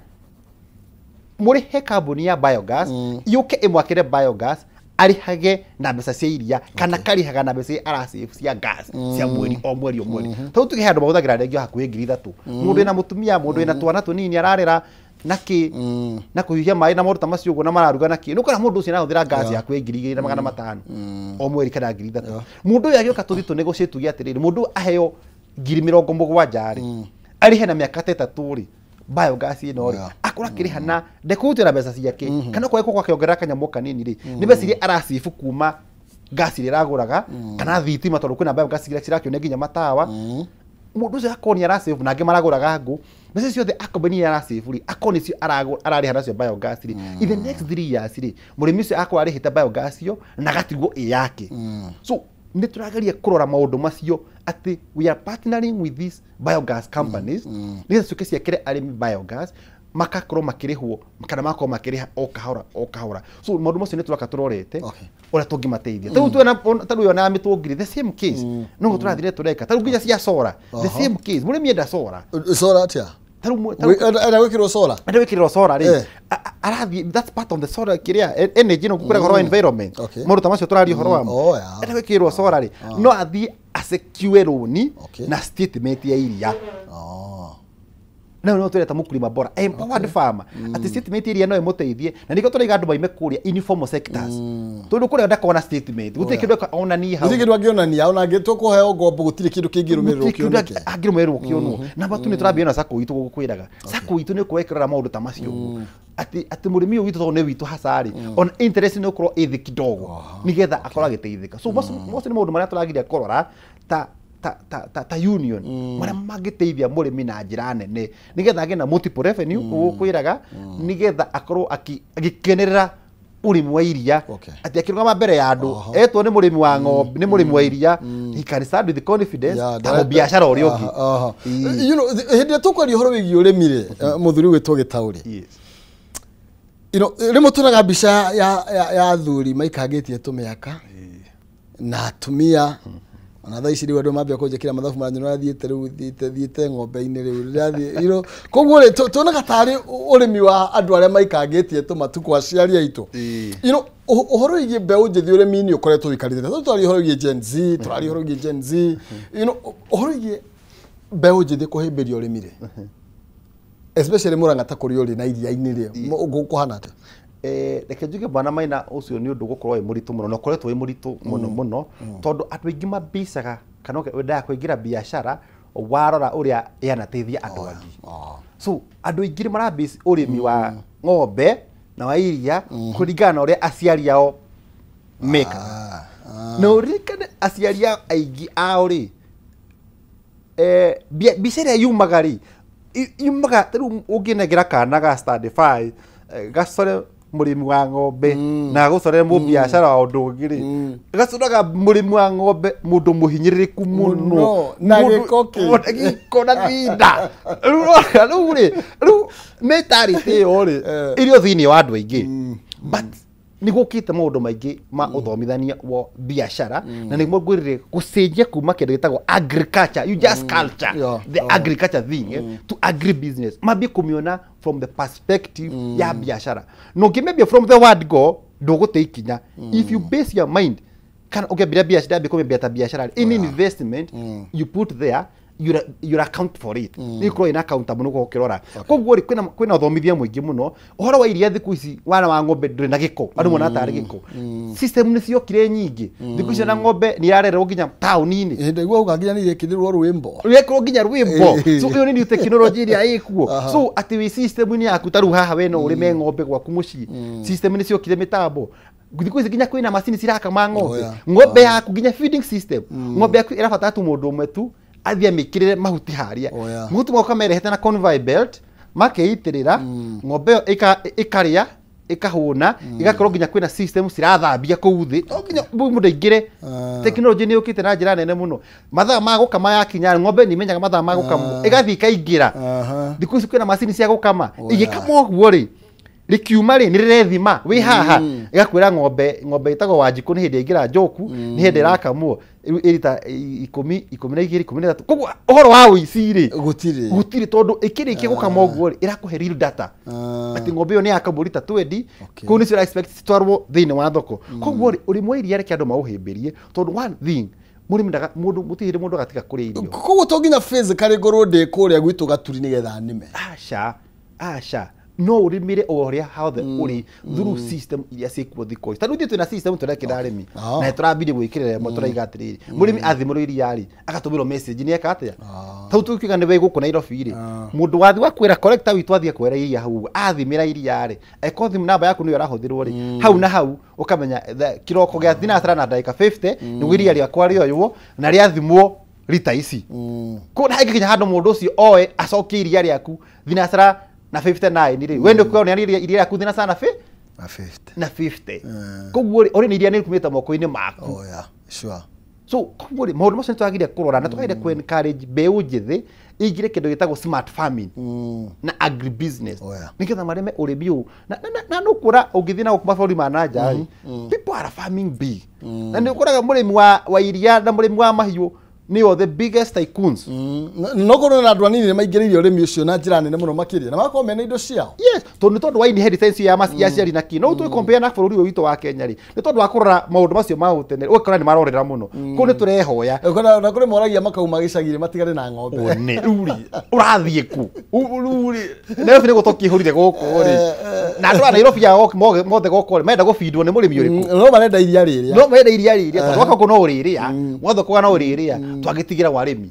mũrĩhe kambuni ya biogas yũke ĩmwakĩre biogas arĩhage na mbeca cia iria kana karĩhaga na mbeca iria arasave cia gas cia mweri o mweri o mweri. Tondũ tuge he andũ mahũthagĩra rĩngĩ hakuhĩ 3,000 mũndũ wĩna mũtumia, mũndũ wĩna twana tũnini ararera naki na kũhiũhia maĩ na maũndũ ta macio ũguo na mararuga naki nĩ ũkora mũndũ ũcio arahũthĩra gas hakuhĩ 2,500 o mweri kana 3,000. Mũndũ ũyũ agĩũka tũthiĩ tũnegotiate tuge atĩrĩrĩ mũndũ aheo 70,000 rĩ arĩhe na mĩaka ta 3 rĩ biogas ĩno rĩ akorwo akĩrĩha na ndekũhutĩra mbeca ciake kana okorwo egũkorwo akĩongerera kanyamũ kanini rĩ nĩ mbeca iria aracĩbu kuma gas iria aragũraga kana thitima tondũ kwĩna biogas iria cirakĩonia nginya matawa. Mũndũ ũcio akorwo nĩ aracĩbu na angĩ maragũraga ngũ mbeca ciothe akorwo nĩ aracĩbu rĩ akorwo nĩcio ararĩha nacio biogas rĩ in the next 3 years rĩ mũrĩmi ũcio akorwo arĩhĩte biogas ĩyo na agatigwo ĩ yake. So nĩ tũrageria kũrora maũndũ macio atĩ we are partnering with these biogas companies nĩgetha ciũke ciakĩre arĩmi biogas makakorwo makĩrĩhwo kana magakorwo makĩrĩha o kahora o kahora. So maũndũ macio nĩ tũroka tũrorete ũrĩa tũngĩmateithia. Ta rĩu ona mĩtũngiri the same case no tũrathire tũreka ta rĩu nginya cia solar the same case mũrĩmi enda solar solar atĩa enda gwĩkĩrwo solar enda gwĩkĩrwo solar rĩ arathiĩ that's part of the solar kĩrĩa energy no kũrega ũhoro wa environment maũndũ ta macio tũraria ũhoro wamo enda gwĩkĩrwo solar rĩ no athiĩ asecure loan na statement ya iria. No no twĩreta mũkulima bora empowered farmer atĩ statement iria no ĩmũteithie na nĩkĩo tũraiga andũ maime kũrĩa informal sectors tondũ kũrĩa ndakona statement gũtirĩ kĩndũ onania hau gũtirĩ kĩndũ angĩonania ona angĩtua kũheo ngombo gũtirĩ kĩndũ kĩngĩrũmĩrĩrwo kĩoneke angĩrũmĩrĩrwo kĩonwo na batu nĩ tũrambia na sacco itũ gũkwĩraga sacco itũ nĩ ũkorwo ĩkĩrora maũndũ ta macio ũguo atĩ mũrĩmi ũyũ witũ tondũ nĩ witũ haca rĩ ona interest nĩ ũkorwo ĩ thĩ kidogo nĩgetha akorwo agĩteithĩka. So macio nĩ maũndũ marĩa tũrageria kũrora ta union marĩa mangĩteithia mũrĩmi na njĩra nene nĩgetha agĩe na multiple revenue ũgũkwĩraga nĩgetha akorwo agĩkenerera ũrĩmi wa iria atĩ akĩrũgama mbere ya andũ etwo nĩ mũrĩmi wa ng'ombe nĩ mũrĩmi wa iria he can stand with confidence ta mũbiacara ũrĩa ũngĩ. You know hĩndĩ ĩrĩa tũkwaria ũhoro wĩgiĩ ũrĩmi rĩ mũthuri wĩtwo Gĩtaũ rĩ you know rĩmwe tuonaga mbica ya athuri maikangĩtie tũmĩaka na atumia ona thaa ici rĩu andũ mambia kũnjĩkĩra mathabu maranyona thiĩte rĩu thiĩte ng'ombe-inĩ rĩu rĩrathiĩ you know koguo rĩ tuonaga tarĩ ũrĩmi wa andũ arĩa maikangĩtie tũmatukũ aciari aitũ you know ũhoro wĩgiĩ mbeũ njĩthĩ ũrĩmi-inĩ ũkoretwo ũikarĩte tondũ tũraria ũhoro wĩgiĩ Gen Z tũraria ũhoro wĩgiĩ Gen Z you know ũhoro wĩgiĩ mbeũ njĩthĩ kũhĩmbĩria ũrĩmi rĩ especially Murang'a ta kũrĩa ũrĩ na iria-inĩ rĩ kũhana atĩa? Reke njuge bwana Maina ũcio nĩ ũndũ ũgũkorwo wĩ mũritũ mũno na ũkoretwo wĩ mũritũ mũno mũno tondũ andũ aingĩ mambicaga kana wendaga kũingĩra biacara warora ũrĩa yanateithia andũ angĩ. So andũ aingĩ nĩ ũrĩmi wa ng'ombe na wa iria kũringana na ũrĩa aciari ao mekaga. Na ũririkane aciari ao aingĩ ao rĩ mbica ĩrĩa yumaga rĩ yumaga ta rĩu ũngĩnengera kana ga stand 5 gacore mũrĩmi wa ng'ombe na gũcorere mũbiacara wa ũndũ ũngĩ rĩ gacoraga mũrĩmi wa ng'ombe mũndũ mũhinyĩrĩrĩku mũno na gĩko gĩko na thinda rĩu rĩ rĩu mentality ĩyo rĩ ĩrĩ o thĩinĩ wa andũ aingĩ but nĩ gũkĩte maũndũ maingĩ ma ũthomithania wa biacara na nĩguo ngwĩrire gũcenjia kuma kĩndũ gĩtagwo agriculture you just culture the agriculture thing to agribusiness mambie kũmĩona from the perspective ya biacara na ũngĩmĩambia from the word go ndũgũte ikinya if you base your mind kana ũngĩambĩrĩria biacara ambie kũmĩambia ta biacara any investment you put there you'll account for it nĩ ikorwo ina accountable nĩguo ũkĩrora koguo rĩ kwĩna ũthomithia mũingĩ mũno ũhoro wa iria thikũ ici wana wa ng'ombe ndũrĩ na gĩko andũ monaga tarĩ gĩko system nĩ ciokire nyingĩ thikũ ici na ng'ombe nĩ irarerwo nginya taũni-inĩ hĩndĩ ĩguo uga nginya nĩ irekĩrĩrwo rwĩmbo rwekĩrwo nginya rwĩmbo so ĩyo nĩ new technology ĩrĩa ĩkuo so atĩ wĩ system-inĩ yaku ta rĩu haha we no ũrĩme ng'ombe gwaku mũciĩ system nĩ ciokire mĩtambo thikũ ici nginya kwĩna macini cirakama ng'ombe ng'ombe yaku nginya feeding system ng'ombe yaku ĩrabatara tu mũndũ ũmwe tu athiĩ amĩkĩrĩre mahuti harĩa mahuti moka merehete na conveyor belt makeitĩrĩra ng'ombe ĩyo ĩkarĩa ĩkahũna ĩgakorwo nginya kwĩna system cirathambia kũu thĩ to nginya mũndũ aingĩre tekinoronjĩ nĩ yũkĩte na njĩra nene mũno mathaa ma gũkama yakinya ng'ombe nĩ imenyaga mathaa ma gũkamwo ĩgathiĩ ĩkaingĩra thikũ ici kwĩna macini cia gũkama ĩgĩkama ũguo rĩ Rĩkiuma rĩ nĩ rĩrethima wĩ haha ĩgakwĩra ng'ombe ĩtagwo Wanjikũ nĩ hĩndĩ ĩingĩra njoku nĩ hĩndĩ ĩrakamwo ĩrita 10 12 13. Koguo ũhoro wa ũici rĩ gũtirĩ tondũ ĩkĩrĩkia gũkama ũguo rĩ ĩrakũhe real data atĩ ng'ombe ĩyo nĩ yakamwo rita 20 kũu nĩcio expect citwarwo thĩinĩ wa thoko. Koguo rĩ ũrĩmi wa iria reke andũ maũhĩmbĩrie tondũ one thing mũrĩmi ndaga mũndũ mũtirĩ mũndũ agatiga kũrĩa irio. Koguo to nginya physically ngorwo ndĩ kũrĩa gwitũ Gaturi nĩgetha nĩme. Aca no ũrĩmĩre o ũrĩa hothe ũrĩ through system iria ciĩkuo thikũ ici. Tarĩu ithuĩ twĩna system tũrekĩra arĩmi na nĩtũrambirie gwĩkĩrĩra ĩmwe tũraiga atĩrĩrĩ mũrĩmi athimĩrwo iria rĩ agatũmĩrwo message nĩ eka atĩa. Tau tũkiuga nĩ wĩ gũkũ Nairobi rĩ mũndũ wathi wa kwĩra collector witũ athiĩ kwĩra iria hau ũguo athimĩra iria rĩ angĩkorwo thimũ namba yaku nĩyo ĩrahũthĩrwo rĩ hau na hau ũkamenya kĩroko gĩa thinacara na ndagĩka 50 nĩguo iria rĩakwa rĩoywo na rĩathimwo rita ici. Koguo hangĩkinya handũ mũndũ ũcio oe acokie iria rĩaku thinacara na 59 rĩ we ndũkuona iria rĩaku thinacara na 50. Koguo rĩ ũrĩ nĩ iria nĩ rĩkumĩte moko-inĩ maku. Oh yeah, sure. So koguo rĩ maũndũ macio nĩtwagĩrĩire kũrora na twagĩrĩire kũ encourage mbeũ njĩthĩ ĩingĩre kĩndũ gĩtagwo smart farming na agribusiness nĩgetha marĩme ũrĩmi ũyũ na nũkuona ũngĩthiĩ na gũkũ mabũrũri ma na nja rĩ people are farming big na nĩ ũkoraga mũrĩmi wa iria na mũrĩmi wa mahiũ nĩo the biggest tycoons. No korwo na andũ anini nĩ maingĩrĩire ũrĩmi ũcio na njĩra nene mũno makĩria na magakorwo mena indo ciao. Yes, tondũ nĩ tondũ wa inheritance ya aciari na kĩ no tũĩ compare na bũrũri ũyũ witũ wa Kenya rĩ nĩ tondũ wa kũrora maũndũ macio ma ũtene ũgakora nĩ marorera mũno. Kũu nĩ tũrehoya na kũrĩ moragia makauma gĩcagi-inĩ matigane na ng'ombe. One rĩu rĩ ũrathiĩ kũ rĩu rĩ Nairobi nĩ gũtũkĩhũrire gũkũ rĩ na andũ a Nairobi mothe gũkũ rĩ marenda gũbindwo nĩ mũrĩmi ũrĩkũ? No marenda iria rĩrĩa. No marenda iria rĩrĩa tondũ gwaka kũ no ũrĩrĩa gwathũkũga no ũrĩrĩa twagĩtigĩra warĩmi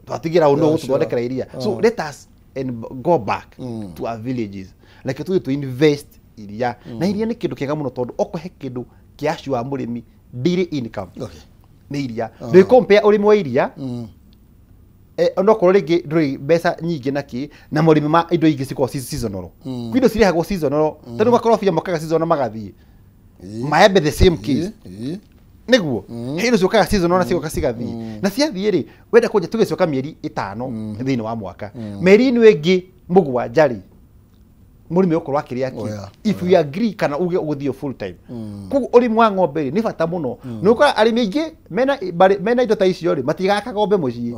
twatigĩra ũndũ gũtũthondekera iria. So let us and go back to our villages like tũthiĩ to invest iria na iria nĩ kĩndũ kĩega mũno tondũ ũkũhe kĩndũ kĩa acio wa mũrĩmi daily income nĩ iria. Ndũ compare ũrĩmi wa iria onokorwo rĩngĩ ndũrĩ mbeca nyingĩ na kĩ na mũrĩmi ma indo ingĩ cikoragwo ci seasonal. Kwĩ indo cirehagwo seasonal tarĩu makorobia mokaga seasonal magathiĩ maembe the same case nĩguo he indo ciũkaga seasonal na cigoka cigathiĩ na ciathiĩ rĩ wenda kũnja tũgĩcoka mĩeri 5 thĩinĩ wa mwaka mĩeri ĩno ĩngĩ 7 rĩ mũrĩmi ũkorwo akĩrĩa kĩ if we agree kana uge ũgũthiĩ full time. Koguo ũrĩmi wa ng'ombe rĩ nĩ bata mũno nĩ ũkora arĩmi aingĩ mena indo ta icio rĩ matigaka ng'ombe mũciĩ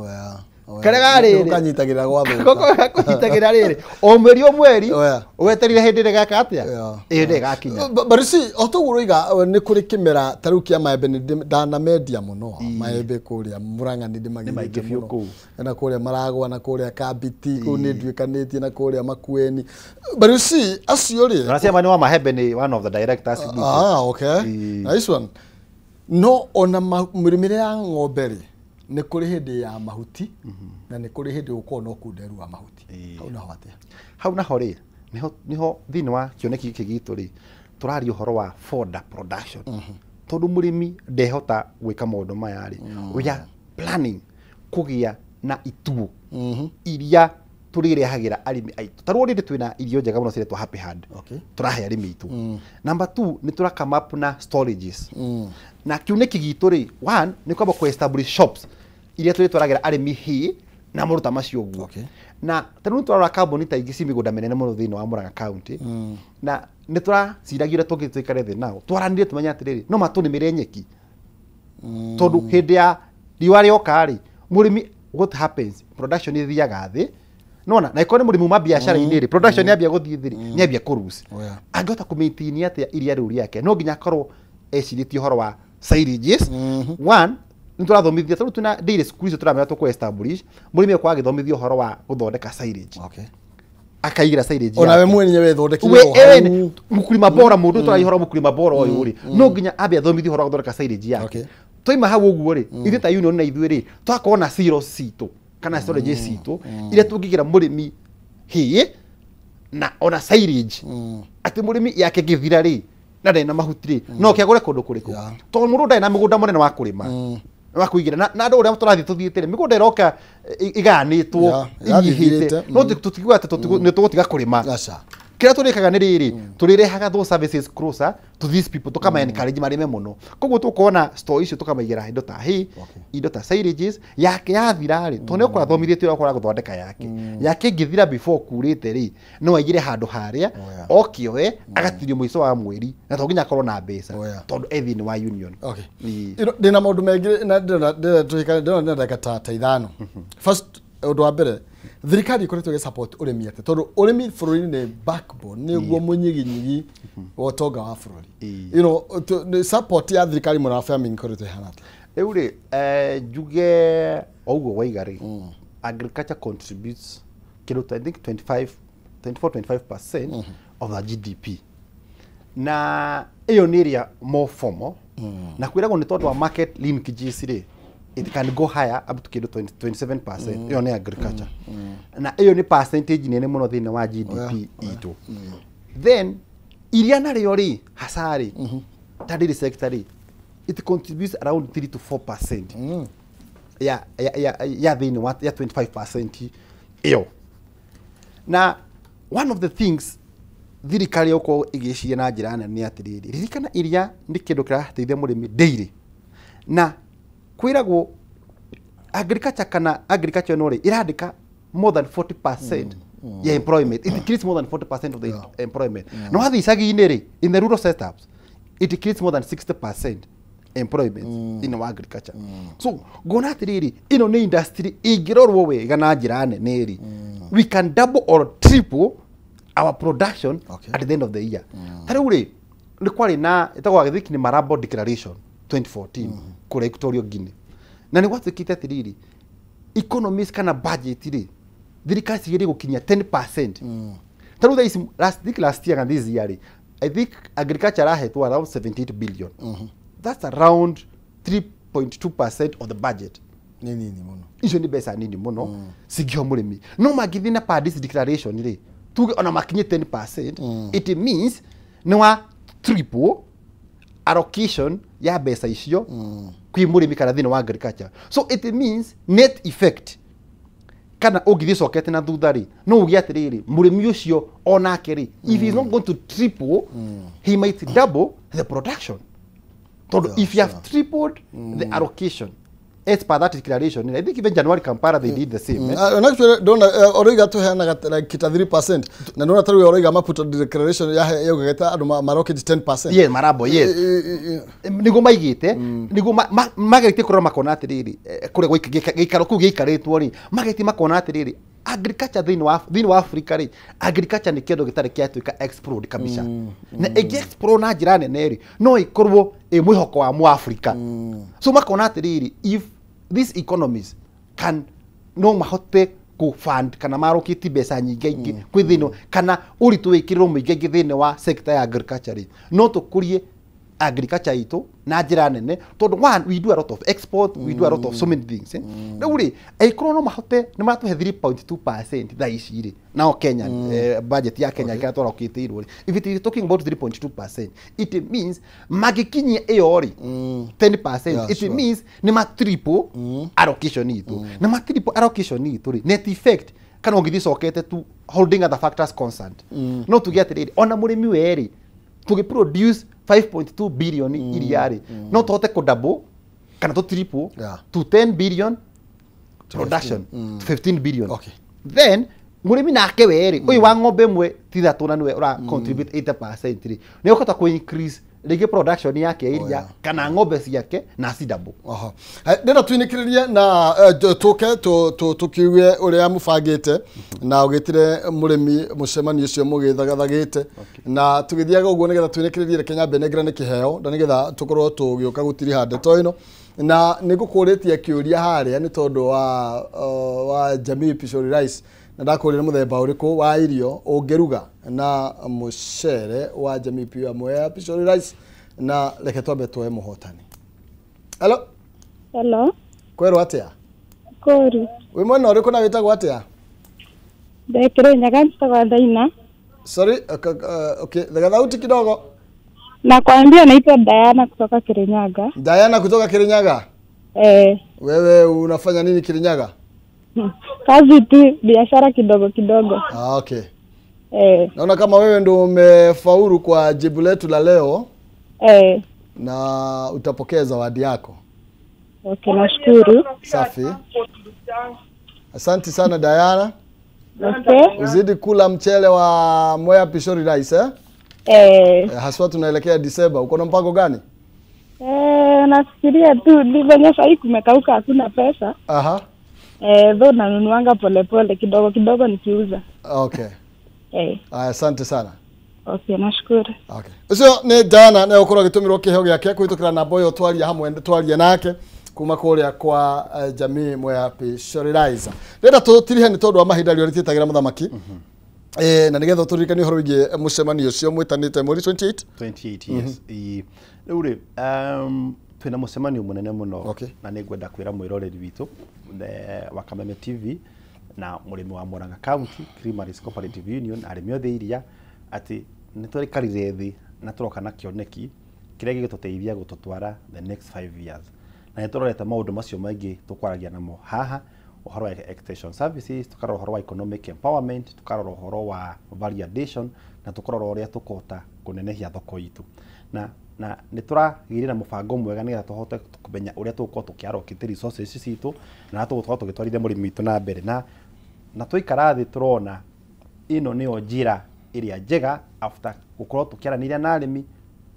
karĩa garĩrĩ ũkanyitagĩra gwathũka kũnyitagĩra rĩrĩ o mweri o mweri weterire hĩndĩ ĩrĩa gaka atĩa hĩndĩ ĩgakinya. But see o toguo ũroiga nĩ kũrĩ kĩmera ta rĩu kĩa maembe nĩ ndanamendia mũno maembe kũrĩa Murang'a nĩ ndĩmagĩrĩte mũno na kũrĩa Maragwa na kũrĩa Kambiti kũu nĩ nduĩkanĩtie na kũrĩa Makueni. But you see acio rĩ na ciama nĩ wa Mahembe nĩ one of the directors. Ah, okay, nice one. No ona mĩrĩmĩre ya ng'ombe rĩ nĩ kũrĩ hĩndĩ ya mahuti na nĩ kũrĩ hĩndĩ gũkorwo na ũkunderu wa mahuti. Hau naho atĩa? Hau naho rĩ niho thĩinĩ wa kĩoneki gĩkĩ gitũ rĩ tũraria ũhoro wa fodder production tondũ mũrĩmi ndehota gwĩka maũndũ maya rĩ we are planning kũgĩa na ituo iria tũrĩrehagĩra arĩmi aitũ. Tarĩu rĩrĩ twĩna irio njega mũno ciretwo Happy Herd tũrahe arĩmi aitũ. Number 2 nĩ tũra come up na storages na kĩoneki gitũ rĩ one nĩ kwamba kũ establish shops iria tũrĩtwaragĩra arĩmi hay na maũndũ ta macio ũguo. Na tarĩu nĩ tũrarora kambuni ta ingĩ ci mĩgũnda mĩnene mũno thĩinĩ wa Murang'a County na nĩ tũraciragia ũrĩa tũngĩthiĩ tũikare thĩ nao twaranĩrie tũmenye atĩrĩrĩ no matũnĩmĩre nyeki tondũ hĩndĩ ya riũa rĩoka rĩ mũrĩmi what happens production ĩthiaga thĩ nona na ĩkorwo nĩ mũrĩmi uma biacara-inĩ rĩ production yambia gũthiĩ thĩ rĩ nĩambia kũruci angĩhota kũmaintain atĩa iria rĩu rĩake no nginya akorwo ecirĩtie ũhoro wa silages. One nĩ tũrathomithia tarĩu twĩna dairy school icio tũramenya tũkũ establish mũrĩmi akorwo agĩthomithio ũhoro wa gũthondeka silage akaigĩra silage ona we mwenyewe wethondekire o hau mkulima bora mũndũ tũraria ũhoro wa mkulima bora ũyũ rĩ no nginya ambe athomithio ũhoro wa gũthondeka silage yake. Twaima hau ũguo rĩ ithuĩ ta union na ithuĩ rĩ twakorwo na silos citũ kana storage citũ iria tũngĩgĩra mũrĩmi hay na ona silage atĩ mũrĩmi yake gĩthira rĩ na ndarĩ na mahuti rĩ no kĩagũre kũndũ kũrĩkũ tondũ mũndũ ndarĩ na mũgũnda mũnene wa kũrĩma wa kũigĩra na andũ ũrĩa tũrathiĩ tũthiĩte rĩ mĩgũnda ĩroka ĩgayanĩtwo ĩnyihĩte no tũtikiuga atĩ nĩ tũgũtiga kũrĩma Kĩrĩa tũrĩkaga nĩ rĩrĩ, tũrĩrehaga those services closer to these people, tũkama encourage marĩme mũno. Koguo tũkona store icio tũkamaigĩra indo ta hay, indo ta silages, yake yathira rĩ, tondũ nĩ ũkora thomithĩtio ũrĩa ũkora gũthondeka yake. Yake ĩngĩthira before kurĩte rĩ, no aigĩre handũ harĩa, oke oe, agatirio mũico wa mweri, na to nginya akorwo na mbeca, tondũ e thĩinĩ wa union. Okay. Ndĩna maũndũ maingĩ na ndĩrona tũikare ndĩrona ndagĩka ta 5. First, ũndũ wa mbere, thirikari ĩkoretwo ĩgĩ support ũrĩmi atĩa? Tondũ ũrĩmi bũrũri-inĩ nĩ backbone, nĩguo mũnyiginyigi wa ũtonga wa bũrũri. You know, support ya thirikari mwena wa farming ĩkoretwo ĩhana atĩa? Rĩu rĩ, njuge o ũguo waiga rĩ, agriculture contributes kĩndũ ta I think 25 24-25% of the GDP. Na ĩyo nĩ ĩrĩa more formal, na kwĩragwo nĩ tondũ wa market linkages rĩ, it can go higher up to kĩndũ 27%. Ĩyo nĩ agriculture. Na ĩyo nĩ percentage nene mũno thĩinĩ wa GDP itũ. Then iria narĩo rĩ, hasa rĩ, ta dairy sector rĩ, it contributes around 3 to 4% ya ya thĩinĩ wa ya 25% ĩyo. Na one of the things thirikari ĩgũkorwo ĩgĩciria na njĩra nene nĩ atĩrĩrĩ, ririkana iria nĩ kĩndũ kĩrateithia mũrĩmi daily. Na kwĩragwo agriculture kana agriculture ĩno rĩ, ĩrandĩka more than 40% ya employment. It creates more than 40% of the employment. Na wathiĩ icagi-inĩ rĩ, in the rural setups, it creates more than 60% employment thĩinĩ wa agriculture. So ngona atĩrĩrĩ, ĩno nĩ industry ĩngĩrorwo wega na njĩra nene rĩ, we can double or triple our production at the end of the year. Ta rĩu rĩ, nĩ kwarĩ na ĩtagwo I think nĩ Malabo Declaration 2014 kũrĩa Equatorial Guinea. Na nĩ gwatuĩkĩte atĩrĩrĩ, economies kana budget rĩ, thirikari cigerie gũkinyia 10%. Ta rĩu thaa ici, last year and this year rĩ, I think agriculture ĩrahetwo around 78 billion. That's around 3.2% of the budget. Nĩ nini mũno. Icio nĩ mbeca nini mũno cingĩho mũrĩmi. No mangĩthiĩ na Paris Declaration rĩ, tuge ona makinye 10%, it means nĩ wa triple allocation ya mbeca icio kwĩ mũrĩmi kana thĩinĩ wa agriculture. So it means net effect kana ũngĩthiĩ ũcokete na thutha rĩ, no uge atĩrĩrĩ, mũrĩmi ũcio onake rĩ, if he is not going to triple, he might double the production. Tondũ if you have tripled the allocation as per that declaration, I think even January Kampala they did the same. And actually ndona ũroiga tũheanaga like kita 3% na ndona tarĩu ũroiga Maputo declaration yaugĩte andũ marokete 10%. Yes, Malabo, yes. Nĩguo maigĩte, nĩguo mageretie kũrora makona atĩrĩrĩ, kũrĩa gĩikaro kĩu gĩikarĩtwo rĩ, mageretie makona atĩrĩrĩ, agriculture thĩinĩ wa Africa rĩ, agriculture nĩ kĩndũ gĩtarĩ kĩatuĩka explode kabisa. Na ĩngĩ explode na njĩra nene rĩ, no ĩkorwo ĩ mwĩhoko wa Mũafrika. So makona atĩrĩrĩ, if these economies can no mahote kũ fund kana maroketi mbeca nyingĩ ingĩ kwĩ thĩinĩ kana ũritũ wĩkĩrĩrwo mũingĩ ingĩ thĩinĩ wa sector ya agriculture rĩ, no tũkũrie agriculture itũ na njĩra nene tondũ one, we do a lot of export, we do a lot of so many things. Rĩu rĩ, angĩkorwo no mahote nĩ maratũhe 3.2% thaa ici rĩ, nao Kenya, budget ya Kenya ĩrĩa twarokĩtĩirwo rĩ, if it is talking about 3.2%, it means mangĩkinyia ĩyo rĩ 10%, it means nĩ ma triple allocation itũ. Na ma triple allocation itũ rĩ, net effect kana ũngĩthiĩ cokete tu holding other factors constant, no tuge atĩrĩrĩ, ona mũrĩmi we rĩ, tũgĩ produce 5.2 billion iria rĩ, no tũhote kũ double kana tũ triple to 10 billion production, to 15 billion. Then mũrĩmi nake we rĩ, ũyũ wa ng'ombe ĩmwe ti ithatũ na nĩwe ũra contribute 80% rĩ, nĩ ũkũhota kũ increase rĩngĩ production yake iria kana ng'ombe ciake na ci double. Ndĩrenda twinĩkĩrĩrie na tũke tũkiuge ũrĩa mũbangĩte na ũgĩtire mũrĩmi mũcemanio ũcio mũgĩthagathagĩte na tũgĩthiaga ũguo nĩgetha twinĩkĩrĩrie, reke nyambe nengerane kĩheo na nĩgetha tũkorwo tũgĩũka gũtiriha ndeto ĩno. Na nĩ ngũkũrĩtie kĩũria harĩa nĩ tondũ wa Jamii Pishori Rice, na ndakũrire mũthemba ũrĩkũ wa irio ũngĩruga na mũcere wa Jamii Pure Pishori Rice, na reke twambe tuoe mũhotani. Hello. Hello. Kwerwo atĩa? Kũru. Wĩ mwena ũrĩkũ na wĩtagwo atĩa? Ndekĩrĩ Nyaga, njĩtagwo Daina. Sorry, okay, thauti kidogo. Nakwambia naitwa Diana kutoka Kirinyaga. Diana kutoka Kirinyaga? Eh. Wewe unafanya nini Kirinyaga? Kazi tu, biashara kidogo kidogo. Ah, okay. Naona kama wewe ndio umefaulu kwa jibu letu la leo. Na utapokea zawadi yako. Okay, nashukuru. Safi. Asante sana Diana. Okay. Uzidi kula mchele wa Mwea Pishori Rice, eh? Haswa tunaelekea Disemba. Uko na mpango gani? Nafikiria tu ni venye sahii kumekauka hakuna pesa. Aha. Though nanunuanga polepole kidogo kidogo nikiuza. Okay. Asante sana. Okay, nashukuru. Okay. Ucio ni Diana na ukorwo agitumirwo kiheo giake kuhitukira namba iyo twaria hamwe twaria nake kuma kuria kwa Jamii Mwea Pishori Rice. Ndĩrenda tũtirihe nĩ tondũ wa mahinda rĩo rĩtĩtagira mũthamaki. Na nĩgetha tũririkanie ũhoro wĩgiĩ mũcemanio ũcio mwĩtanĩte mweri 28? 28, yes. Rĩu rĩ, twĩna mũcemanio mũnene mũno na nĩngwenda kwĩra mwĩroreri witũ wa Kameme TV na mũrĩmi wa Murang'a County Creameries Cooperative Union arĩmi othe iria atĩ nĩ tũraikarire thĩ na tũroka na kĩoneki kĩrĩa gĩgũtũteithia gũtũtwara the next 5 years. Na nĩ tũrorete maũndũ macio maingĩ tũkwaragia namo haha, ũhoro wa extension services, tũkarora ũhoro wa economic empowerment, tũkarora ũhoro wa value addition na tũkarora ũrĩa tũkũhota kũnenehia thoko itũ. Na nĩ tũragĩire na mũbango mwega nĩgetha tũhote kũmenya ũrĩa tũgũkorwo tũkĩallocate resources citũ na tũgũkorwo tũgĩtwarithia mũrĩmi witũ na mbere. Na twaikara thĩ tũrona ĩno nĩyo njĩra ĩrĩa njega after gũkorwo tũkĩaranĩria na arĩmi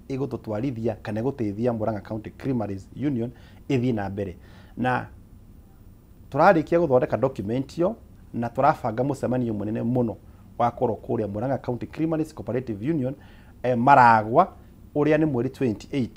ĩgũtũtwarithia kana ĩgũteithia Murang'a County Creameries Union ĩthiĩ na mbere. Na tũrarĩkia gũthondeka document ĩyo na tũrabanga mũcemanio mũnene mũno wa korwo kũrĩa Murang'a County Creameries Cooperative Union Maragwa ũrĩa nĩ mweri 28.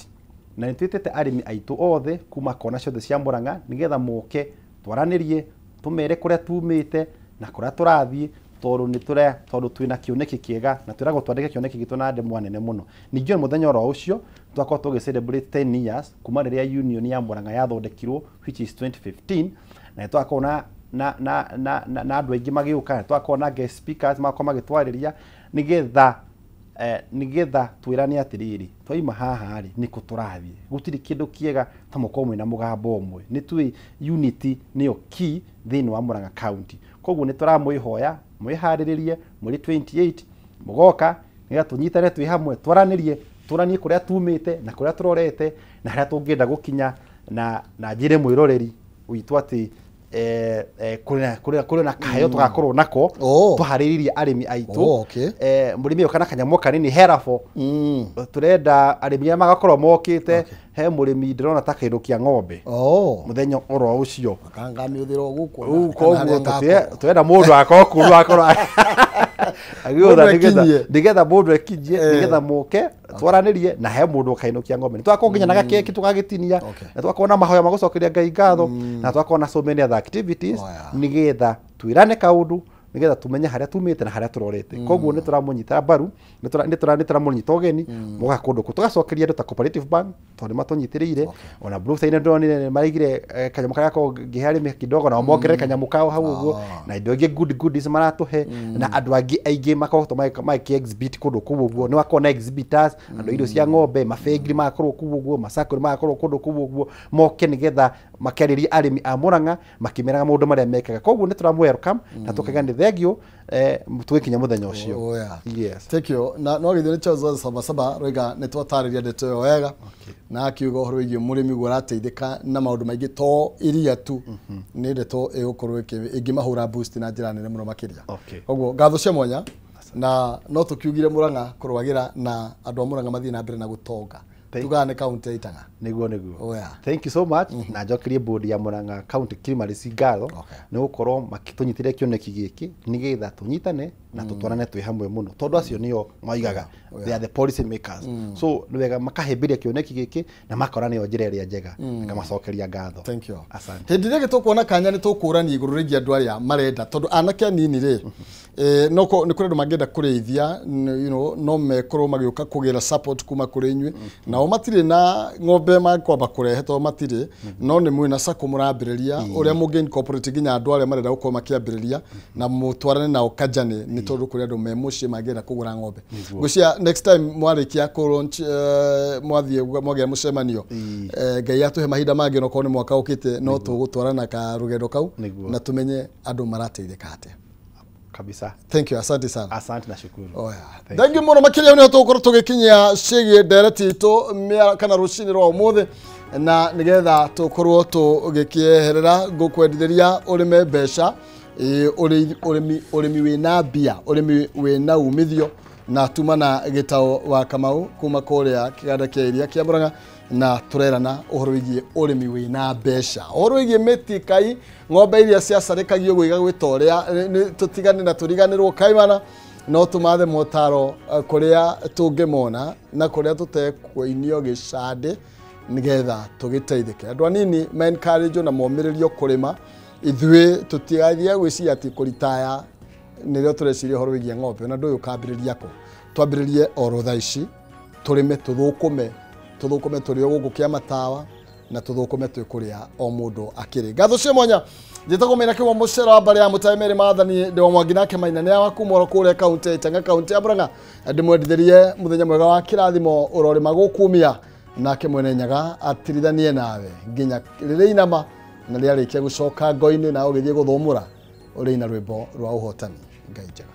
Na nĩ twĩtĩte arĩmi aitũ othe kuma kona ciothe cia Murang'a nĩgetha moke twaranĩrie tũmere kũrĩa tumĩte na kũrĩa tũrathiĩ tondũ nĩ tũrĩa tondũ twĩna kĩoneki kĩega na twĩragwo twandĩke kĩoneki gitũ na ndemwa nene mũno. Ningĩ mũthenya oro ũcio twakorwo tũgĩ celebrate 10 years kuma rĩrĩa union ya Murang'a yathondekirwo which is 2015 na nĩ twakorwo na andũ aingĩ magĩũka, twakorwo na guest speakers magakorwo magĩtwarĩria nĩgetha nĩgetha twĩrane atĩrĩrĩ twaima haha rĩ nĩkũ tũrathiĩ. Gũtirĩ kĩndũ kĩega ta mũkorwo mwĩna mũgambo ũmwe. Nĩ tũĩ unity nĩyo key thĩinĩ wa Murang'a County. Koguo nĩ tũramwĩhoya mwĩharĩrĩrie mweri 28 mũgoka nĩgetha tũnyitane twĩ hamwe twaranĩrie tũranie kũrĩa tumĩte na kũrĩa tũrorete na harĩa tũngĩenda gũkinya na njĩre mwĩroreri witũ atĩ kũrĩ na kaheo tũgakorwo nako tũharĩrĩrie arĩmi aitũ. Mũrĩmi oka na kanyamũ kanini herafo tũrenda arĩmi arĩa magakorwo mokĩte he mũrĩmi ndĩrona ta kĩndũ kĩa ng'ombe mũthenya oro ũcio koguo tũrenda mũndũ akorwo kũu akorwo agĩũtha nĩgetha mũndũ ekinyie nĩgetha mũke twaranĩrie na he mũndũ ũkainũkia ng'ombe. Nĩ twakorwo nginya na gakeki tũgagĩtinia na twakorwo na mahoya ma gũcokeria Ngai ngatho na twakorwo na so many other activities nĩgetha twĩrane kaũndũ nĩgetha tumenye harĩa tumĩte na harĩa tũrorete. Koguo nĩ tũramũnyita mbaru, nĩ tũramũnyita ũgeni mũgoka kũndũ kũu tũgacokeria andũ ta Cooperative Bank tondũ nĩ matũnyitĩrĩire ona Brookside ndĩronire maraigire kanyamũ karĩa gakoragwo ngĩhe arĩmi kidogo nao mongerere kanyamũ kao hau ũguo na indo ingĩ good goodies maratũhe na andũ angĩ aingĩ makoretwo magĩkĩ exhibit kũndũ kũu ũguo. Nĩ wakorwo na exhibitors andũ irio cia ng'ombe mabengi magakorwo kũu ũguo macako magakorwo kũndũ kũu ũguo moke nĩgetha makĩarĩrie arĩmi a Murang'a makĩmeraga maũndũ marĩa mekaga. Koguo nĩ tũramũ welcome na tũkauga nĩ thengio tũgĩkinya mũthenya ũcio. Yes. Thank you. Na no githĩ nĩ Charles Sabasaba roiga nĩ twatarĩria ndeto ĩyo wega na akiuga ũhoro wĩgiĩ mũrĩmi guo arateithĩka na maũndũ maingĩ to iria tu nĩ ndeto ĩgũkorwo ĩngĩmahũra boost na njĩra nene mũno makĩria. Koguo ngatho cia mwanya na no tũkiugire Murang'a kũrwagĩra na andũ a Murang'a mathiĩ na mbere na gũtonga. Tugane kaunti ya Itaga. Niguo niguo. Thank you so much. Na njokerie board ya Murang'a County Creameries ngatho nĩ gũkorwo makĩtũnyitĩrĩra kĩoneki gĩkĩ nĩgetha tũnyitane na tũtwarane twĩ hamwe mũno tondũ acio nĩo moigaga they are the policy makers. So nĩ wega makahĩmbĩria kĩoneki gĩkĩ na makora nĩyo njĩra ĩrĩa njega ngamacokeria ngatho. Thank you. Asante. Hĩndĩ ĩrĩa tũkuona kanya nĩ tũkũrania igũrũ rĩgiĩ andũ arĩa marenda tondũ anake anini rĩ no nĩ kũrĩ andũ mangĩenda kũrĩithia no mekorwo magĩũka kũgĩra support kuma kũrĩ inyuĩ nao matirĩ na ng'ombe makwamba kũrehe tondũ matirĩ no nĩ mwĩna sacco mũrambĩrĩria ũrĩa mũngĩ incorporate nginya andũ arĩa marenda gũkorwo makĩambĩrĩria na mũtwarane nao kanjani nĩ tondũ kũrĩ andũ me mũciĩ mangĩenda kũgũra ng'ombe. Ngwĩciria next time mwarĩkia kũ launch mwathiĩ mwagĩa mũcemanio Ngai atũhe mahinda mangĩ onokorwo nĩ mwaka ũkĩte no tũgũtwarana ka rũgendo kau na tũmenye andũ marateithĩka atĩa. Kabisa. Thank you, asante sana. Asante na shukuru. Oh, yeah. Thank you muno makiria ni tugukorwo tugikinyia cigie ndereti itu kana rucini rwa umuthi na nigetha tukorwo tugikieherera ngukwendithiria urime mbeca urimi wina mbia urimi wina umithio na tumana Gitau wa Kamau kuma kuria kiganda kia iria kia Murang'a na turerana uhoro wigie urimi wina mbeca uhoro wigie mitikai ng'ombe iria ciacarĩkagio gwĩga gwĩta ũrĩa tũtigane na tũriganĩrwo kaimana no tũmathe motaro kũrĩa tũngĩmona na kũrĩa tũtekũinio gĩcandĩ nĩgetha tũgĩteithĩke. Andũ anini ma encourage na momĩrĩrio kũrĩma ithuĩ tũtigathiĩ gwĩciria atĩ kũritaya nĩrĩo tũreciria ũhoro wĩgiĩ ng'ombe na ndũyũ ũkambĩrĩria kũ twambĩrĩrie oro thaa ici tũrĩme tũthũkũme tũthũkũme tũrĩ o gũkũ kĩa matawa na tũthũkũme twĩ kũrĩa o mũndũ akĩrĩ. Ngatho cia mwanya njĩtagwo Maina Kĩgwa mũcera wa mbarĩ ya Mũtae Mary Maathani ndĩ wa Mwangi nake Maina nĩ wa kuma oro kũrĩa kaunti ya Itanga kaunti ya Murang'a ndĩmwendithĩrie mũthenya mwega wa kĩrathimo ũrorĩma gũkumia nake mwene Nyaga atirithanie nawe nginya rĩrĩa inama na rĩarĩkia gũcoka ngo-inĩ na ũgĩthiĩ gũthũmũra ũrĩ na rwĩmbo rwa ũhotani. Ngai njega.